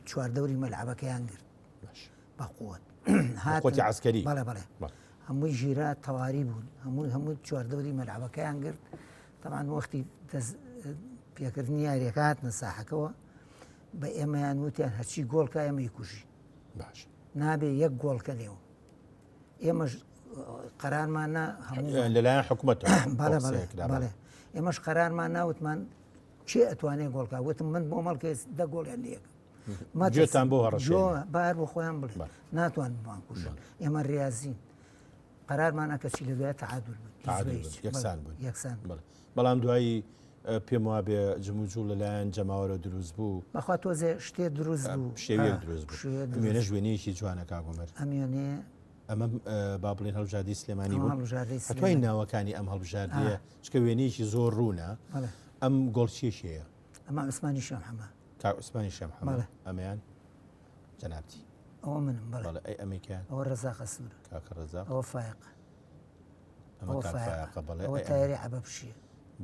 چواردەوری مەلعەبەکەیان گرت باش بە قوت قوتی عسکەری بەڵێ بەڵێ هەمووی ژیرا تەواری بوون هەموو هەموو چواردەوری مەلعەبەکەیان گرت تەبعەن وەختی دەست پێکردنی یاریەکە هاتنە ساحەکەوە. بە ئێمەیان وتیان هەرچی گۆڵکە ئێمە یکوژی باش نابێ یەک گۆڵکە لێو ئێمەش قەرارمان نا هەموو لەلایەن حکوومەت بەڵێ بەڵێ بەڵێ ئێمەش قەرارمان ناوتمان کێ ئەتوانێ گۆڵکا وتم من بۆ مەڵکێ دە گۆڵیان لێکم گوێتان بۆ هەڕەشە بار بۆ خۆیان بڵێ ناتوان بمان کوژن ئێمە ریازین قەرارمان ئەکەچی لە دوای تعادل بوو یەکسان بوو یەکسان بەڵام دوایی پێم وابێ جموجوڵ لەلایەن جەماوەرە دروست بوو. بەخوا تۆزێ شتێ دروست بوو. شێویەک دروست بوو. ئەم وێنەش وێنەیەکی جوانە کاک عومەر. ئەم وێنەیە. ئەمە با بڵێن هەڵبژاردەی سلێمانی بوو. ئەتوانین ناوەکانی ئەم هەڵبژاردەیە چکە وێنەیەکی زۆر ڕوونە. ئەم گۆڵچیە کێیە؟ ئەمە عوسمانی شێخ محەممەد. کاک عوسمانی شێخ محەممەد. ئەمەیان جەنابتی. ئەوە منم بەڵێ. بەڵێ ئەی ئەمەی ئەوە ڕەزاق ئەسوورە. کاکە ڕەزاق. ئەوە فایەقە. ئەمە کاک فایەقە بەڵێ. ئەوە تایری عەبە بشیە.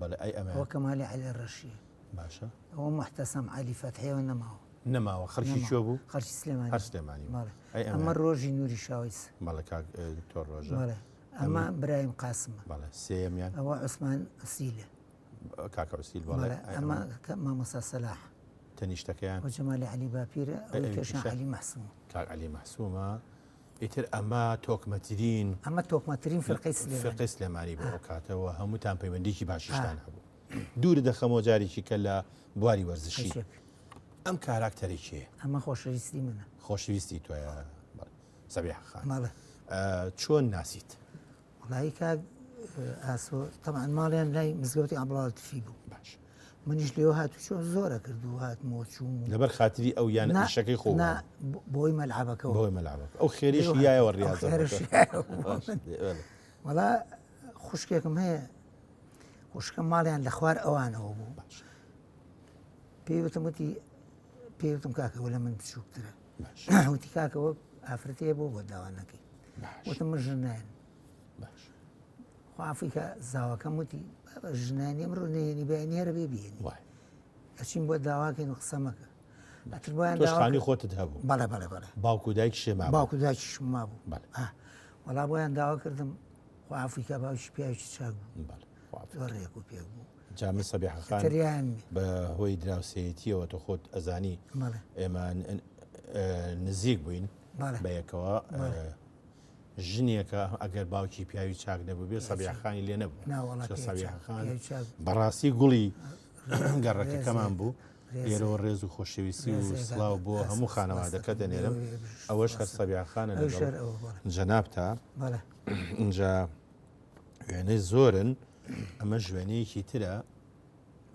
بەڵێ ئەی ئەمە. ئەوە کەمالی عەلی ڕەشیە. باشە. ئەوە موحتەسەم عەلی فەتحیەوە نەماوە. نەماوە خەڵکی کوێ بوو؟ خەڵکی سلێمانی. هەر سلێمانی بەڵێ. ئەی ئەمە. ئەمە ڕۆژی نوری شاوەیس. بەڵێ کاک دکتۆر ڕۆژە. بەڵێ ئەمە برایم قاسمە. بەڵێ سێیەمیان. ئەوە عوسمان عوسیلە. کاکە عوسیل بەڵێ. ئەمە مامۆستا سەلاح. تەنیشتەکەیان. ئەوە جەمالی عەلی باپیرە ئەوەی کێشان عەلی مەحسومە. کاک عەلی مەحسومە. ئیتر ئەمە تۆکمەترین ئەمە تۆکمەترین فرقەی سلێمانی فرقەی سلێمانی بوو ئەو کاتەوە هەمووتان پەیوەندیکی باشیشتان هەبوو دوور دەخەمەوە جارێکی کە لە بواری وەرزشی ئەم کاراکتەری کێ ئەمە خۆشەویستی منە خۆشەویستی تۆیە سەبیحە خان چۆن ناسیت وڵی کاک ئاسۆ تەمان ماڵیان لای مزگەوتی عەبدوڵڵا بوو باش منیش لێوە هاتوچۆ زۆرە کرد و هاتمەوە چووم لەبەر خاتری ئەو یان ئیشەکەی خۆ نا بۆی مەلعەبەکەەوە بۆی مەلعەبەکە ئەو خێریش یایەوە ڕاضە وەڵا خوشکێکم هەیە خوشکم ماڵیان لە خوار ئەوانەوە بوو باش پێی وتم وتی پێی وتم کاکەوە لە من بچووکترە وتی کاکەوە ئافرەتەیە بۆ بۆ داوا نەکەی وتم من ژن نایەن باش خوا عەفوی کە زاواکەم وتی بابە ژنانی ئەمڕۆ نەیەنی بەیانی هەرە بێ بیێنی وای ئەچین بۆ داواکەین و قسە مەکە ئەتر بۆیان تۆش داوا خانی کرد. خۆتت هەبوو بەڵێ بەڵێ بەڵێ باوک و دایکیشێ مابوو باوک و دایکیشم مابوو بەڵێ. ئا وەڵا بۆیان داوا کردم خوا عەفوی کە باوکی پیاوێکی چاک بوو بەڵێ خوا عەفوی زۆر ڕێک و پێک بوو جا من سەبیحە خان تریان بە هۆی دراوسێیەتیەوە تۆ خۆت ئەزانی بەڵێ ئێمە نزیک بووین بەڵێ بە یەکەوە بەڵێ. ژنێکە ئەگەر باوکی پیاوی چاک نەبوو بێ سەبیحە خانی لێ نەبوو سەبیحە خان بەڕاستی گوڵی گەڕەکەکەمان بوو لێرەوە ڕێز و خۆشەویستی و سڵاو بۆ هەموو خانەوادەکە دەنێرم ئەوەش هەر سەبیحە خانە لەگەڵ جەنابتا اینجا وێنەی زۆرن ئەمە وێنەیەکی ترە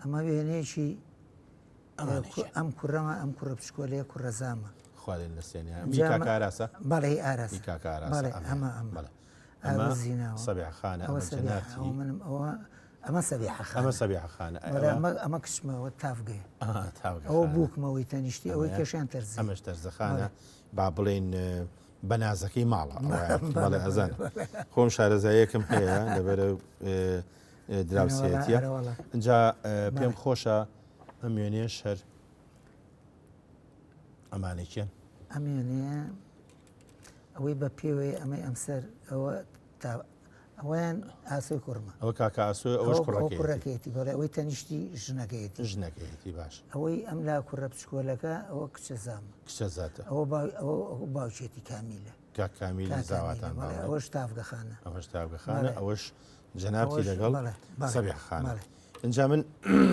ئەمە وێنەیەکی ئەم کوڕەمە ئەم کوڕە بچکۆلەیە کوڕەزامە. خوا لێ نەسێنێ ئەم ی کاکە ئاراسە؟ بەڵێ ی ئاراسە. ی کاکە ئاراسە بەڵێ ئەمە ئەمە. بەڵێ ئەمە سەبیحە خانە ئەمە جەنابتی. ئەوە منم ئەوە ئەمە سەبیحە خانە. ئەمە سەبیحە خانە. بەڵێ ئەمە ئەمە کچمە ئەوە تاڤگەیە. ئا تاڤگە ئەوە بووکمەوەی تەنیشتی ئەوەی کێشیان تەرزەیە. ئەمەش تەرزەخانە با بڵێین بەنازەکەی ماڵە بەڵێ ئەزانم خۆم شارەزاییەکم هەیە لەبەر دراوسێتیە ئینجا پێم خۆشە ئەم وێنەیەش هەر ئەمانە کێن؟ ئەم وێنەیە ئەوەی بە پێوەی ئەمەی ئەمسەر ئەوە تا ئەویان ئاسۆی کوڕمە ئەوە کاکە ئاسۆ ئەوەش کوڕەکەیەتی کوڕەکەیەتی بەڵێ ئەوەی تەنیشتی ژنەکەیەتی ژنەکەیەتی باش ئەوەی ئەم لا کوڕە بچکۆلەکە ئەوە کچە زامە کچە زاتە ئەوە ئەوە باوکێتی کامیلە کاک کامیلی زاواتان بەڵێ ئەوەش تاڤگەخانە ئەوەش تاڤگەخانە ئەوەش جەنابتی لەگەڵ سەبیح خانە ئینجا من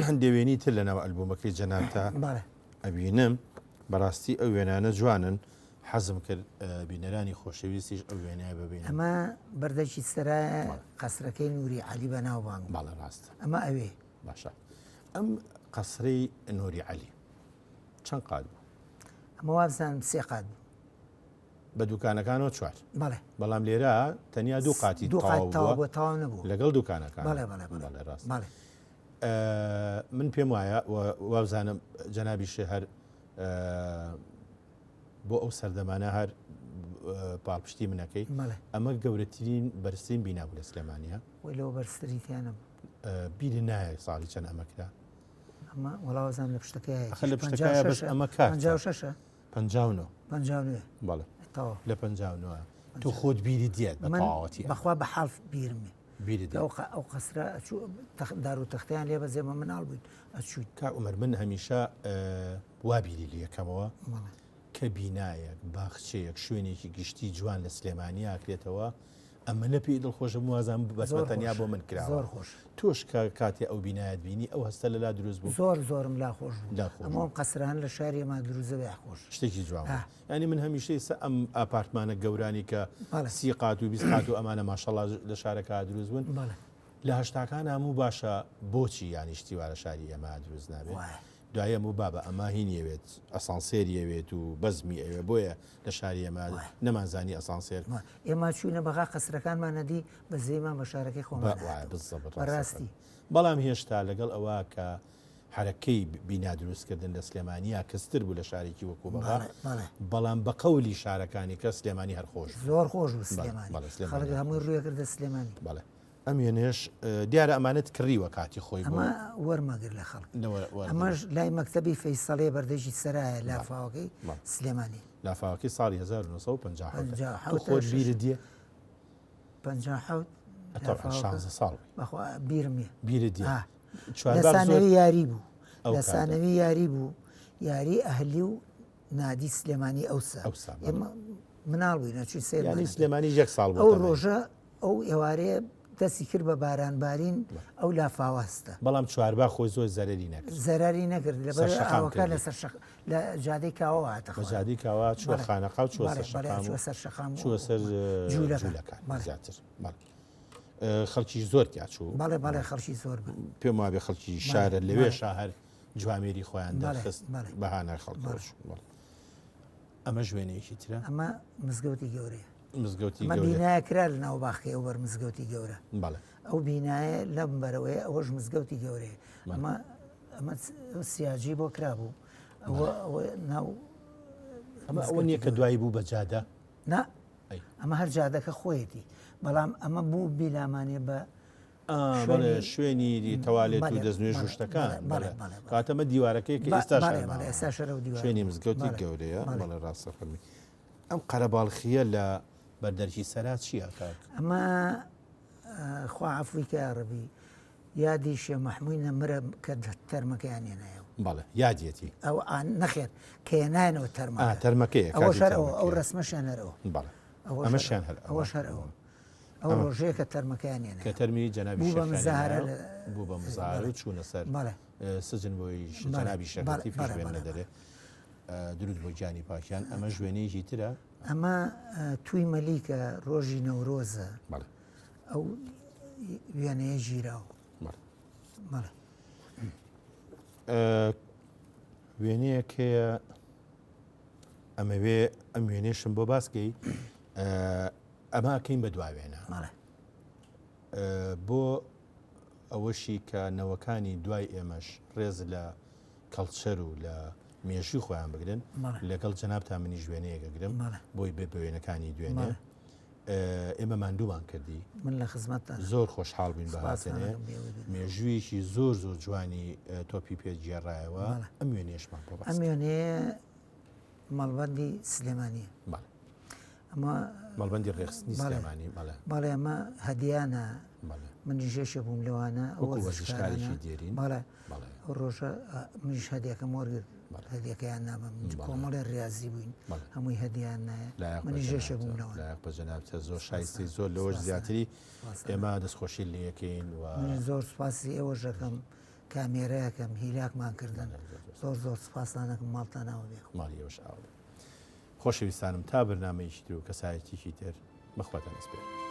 هەندێ وێنی تر لەناو ئەلبومەکەی جەنابتا ئەبینم بەڕاستی ئەو وێنانە جوانن حەزم کرد بینەرانی خۆشەویستیش ئەو وێنەیە ببین ئەمە بەردەکی سەرایە قەسرەکەی نوری عەلی بەناوبانگ بەڵێ ڕاستە ئەمە ئەوێ باشە ئەم قەسرەی نوری عەلی چەند قات بوو ئەمە وابزانم سێ قات بوو بە دوکانەکانەوە چوار. بەڵێ. بەڵام لێرە تەنیا دوو قاتی دوو قات تەواو تەواو بووە بووە تەواو نەبووە. لەگەڵ دوکانەکان. بەڵێ بەڵێ بەڵێ. بەڵێ ڕاستە. بەڵێ. من پێم وایە و وابزانم جەنابیش هەر بۆ ئەو سەردەمانە هەر پاڵپشتی منەکەی بەڵێ. ئەمە گەورەترین بەرزترین بینا بوو لە سلێمانیا. وەی لەوە بەرزتری تیا نەبوو. بیرت نایە ساڵی چەند ئەمە کرا؟ ئەمە وەڵا وابزانم لە پشتەکەیە. ئەخە لە پشتەکەیە بەس ئەمە کارتە. 56ە؟ 59. 59. بەڵێ. تەواو. لە 59. تۆ خۆت بیری دێت بە من تەواوەتی. بەخوا بە حاڵ بیرم. بیرت دێ؟ ئەو ئەو قەسرە ئەچوو دار و تەختیان لێ بەزێ بە مناڵ بووین ئەچووین. کاک عومەر من هەمیشە وا بیری لێکەمەوە کە بینایەک، باخچەیەک، شوێنێکی گشتی جوان لە سلێمانی ئاکرێتەوە، ئەمەنە پێی دڵخۆشم وازانم بەس بە تەنیا بۆ من کراوە. زۆر خۆش. تۆش کە کاتێ ئەو بینایەت بینی ئەو هەستە لەلا دروست بوو؟ زۆر زۆرم لا خۆش بوو. لا خۆش ئەمە بوو. ئەم قەسرانە لە شاری ئێمە دروست دەبێ خۆش. شتێکی جوان بوو. ئا. یانی من هەمیشە ئێستا ئەم ئاپارتمانە گەورانی کە بەڵێ. 30 قات و 20 قات و ئەمانە ماشەڵا لە شارەکە دروست بوون. بەڵێ. لە هەشتاکان هەموو باشە بۆچی یانی شتی وا لە شاری ئێمە دروست نابێ؟ وایە. دوایی ئەموو بابە ئەمە هینی ئەوێت ئەسانسێری ئەوێت و بەزمی ئەوێ بۆیە لە شاری ئێمە نەمانزانی ئەسانسێر. ئێمە چووینە بەغا قەسرەکانمان نەدی بەزەیمان بە شارەکەی خۆمان بالضبط بەڕاستی. بەڵام هێشتا لەگەڵ ئەوە کە حەرەکەی بینا دروستکردن لە سلێمانیا کەستر بوو لە شارێکی وەکو بەغا بەڵام بە قەولی شارەکانی کە سلێمانی هەر خۆش زۆر خۆش بوو سلێمانی خەڵک هەمووی ڕووی کردە سلێمانی. بەڵێ ئەم وێنەیەش دیارە ئەمانەت کڕیوە کاتی خۆی ئەمە وەرمەگر لە خەڵک ئەمەش لای مەکتەبی فەیسەڵێ بەردەژی سەرایە لافاوەکەی سلێمانی لافاوەکەی ساڵی 1950 خۆت بیرت دیە 57 ساڵ بەخوا بیرم نیە بیرت دیە لە سانەوی یاری بوو لە سانەوی یاری بوو یاری ئەهلی و نادی سلێمانی ئەوسا ئێمە مناڵ بووین ئەچووین سەیرمان یانی سلێمانی یەک ساڵ ئەو ڕۆژە ئەو ئێوارەیە دەستی کرد بە باران بارین ئەو لافاوە هەستە. بەڵام چوارباغ خۆی زۆر زەرەری نەکرد. زەرەری نەکرد لەبەر ئاوەکە لەسەر شەق لە جادەی کاوەوە هاتە خوارەوە. بە جادەی کاوە چووە خانەقا و چووە سەر شەقام و چووە سەر شەقام چووە سەر جوولەکان زیاتر. خەڵکی زۆر تیا چوو. بەڵێ بەڵێ خەڵکی زۆر بوو. پێم وابێ خەڵکی شارە لەوێ شاهر جوامێری خۆیان دەرخست بە هانای خەڵکەوە چوو. ئەمەش وێنەیەکی ترە. ئەمە مزگەوتی گەورەیە. مزگەوتی گەورە. ئەمە بینایە کرا لە ناو باخەکەی ئەو بەر مزگەوتی گەورە. بەڵێ. ئەو بینایە لەم بەرەوەیە ئەوەش مزگەوتی گەورەیە. ئەمە ئەمە سیاجی بۆ کرابوو. ئەوە ئەوە ناو ئەمە ئەوە نییە کە دوایی بوو بە جادە؟ نا ئەمە هەر جادەکە خۆیەتی بەڵام ئەمە بوو بیلامانێ بە شوێنی تەوالێت و دەستنوێژ و شتەکان کاتە ئەمە دیوارەکەی کە ئێستا شوێنی مزگەوتی گەورەیە بەڵێ ڕاستە فەرمی ئەم قەرەباڵخیە لە بەردەرکی سەرا چییە کاک؟ ئەمە خوا عەفوی کە یاڕەبی یادی شێ مەحمووی نەمرە کە تەرمەکەیان هێنایەوە بەڵێ یادیەتی ئەو نەخێر کە هێنایەنەوە تەرمەکە تەرمەکەیە ئەوەش هەر ئەوە ئەو ڕەسمەشیان هەر ئەوە بەڵێ ئەمەشیان هەر ئەوەش هەر ئەوە ئەو ڕۆژەیە کە تەرمەکەیان هێنا کە تەرمی جەنابی بوو بە مزاهرە بوو بە مزاهرە و چوونە سەر سجن بۆی جەنابی شێخ لەتیفیش بێننە دەرێ درود بۆ گیانی پاکیان ئەمەش وێنەیەکی ترە ئەمە توی مەلیکە ڕۆژی نەورۆزە ئەو وێنەیە گیراوە بەڵێ وێنەیەک هەیە ئەمەوێ ئەم وێنەیەشم بۆ باسکەی ئەمە ئەکەین بە دوا وێنە بۆ ئەوەشی کە نەوەکانی دوای ئێمەش ڕێز لە کەڵچەر و لە مێژووی خۆیان بگرن لەگەڵ جەنابتا منیش وێنەیەک ئەگرم بۆی بێ بە وێنەکانی دوێنێ ئێمە ماندوومان کردی من لە خزمەتتان زۆر خۆشحاڵ بووین بە هاتنێ مێژوویەکی زۆر زۆر جوانی تۆپی پێ گێڕایەوە ئەم وێنەیەشمان بۆ باس ئەم وێنەیە مەڵبەندی سلێمانیە بەڵێ ئەمە مەڵبەندی ڕێخستنی سلێمانی بەڵێ بەڵێ ئەمە هەدیانە منیش یەکێ بووم لەوانە وەکو وەرزشکارێکی دێرین بەڵێ ئەو ڕۆژە منیش هەدیەکەم وەرگرت هەدیەکەیان نابم کۆمەڵێ ڕاضی بووین هەمووی هەدیان نایە منیش یەکێ بووم لەوان لایەق بە جەنابتە زۆر شایستەی زۆر لەوەش زیاتری ئێمە دەستخۆشی لێکەین و زۆر سوپاسی ئێوەش دەکەم کامێرایەکەم هیلاکمان کردن زۆر زۆر سوپاستان ئەکەم ماڵتان ئاوا بێ. ماڵی ئێوەش ئاوا بێ. خۆشەویستانم تا بەرنامەیەکی تر و کەسایەتیەکی تر بە خواتان ئەسپێرم.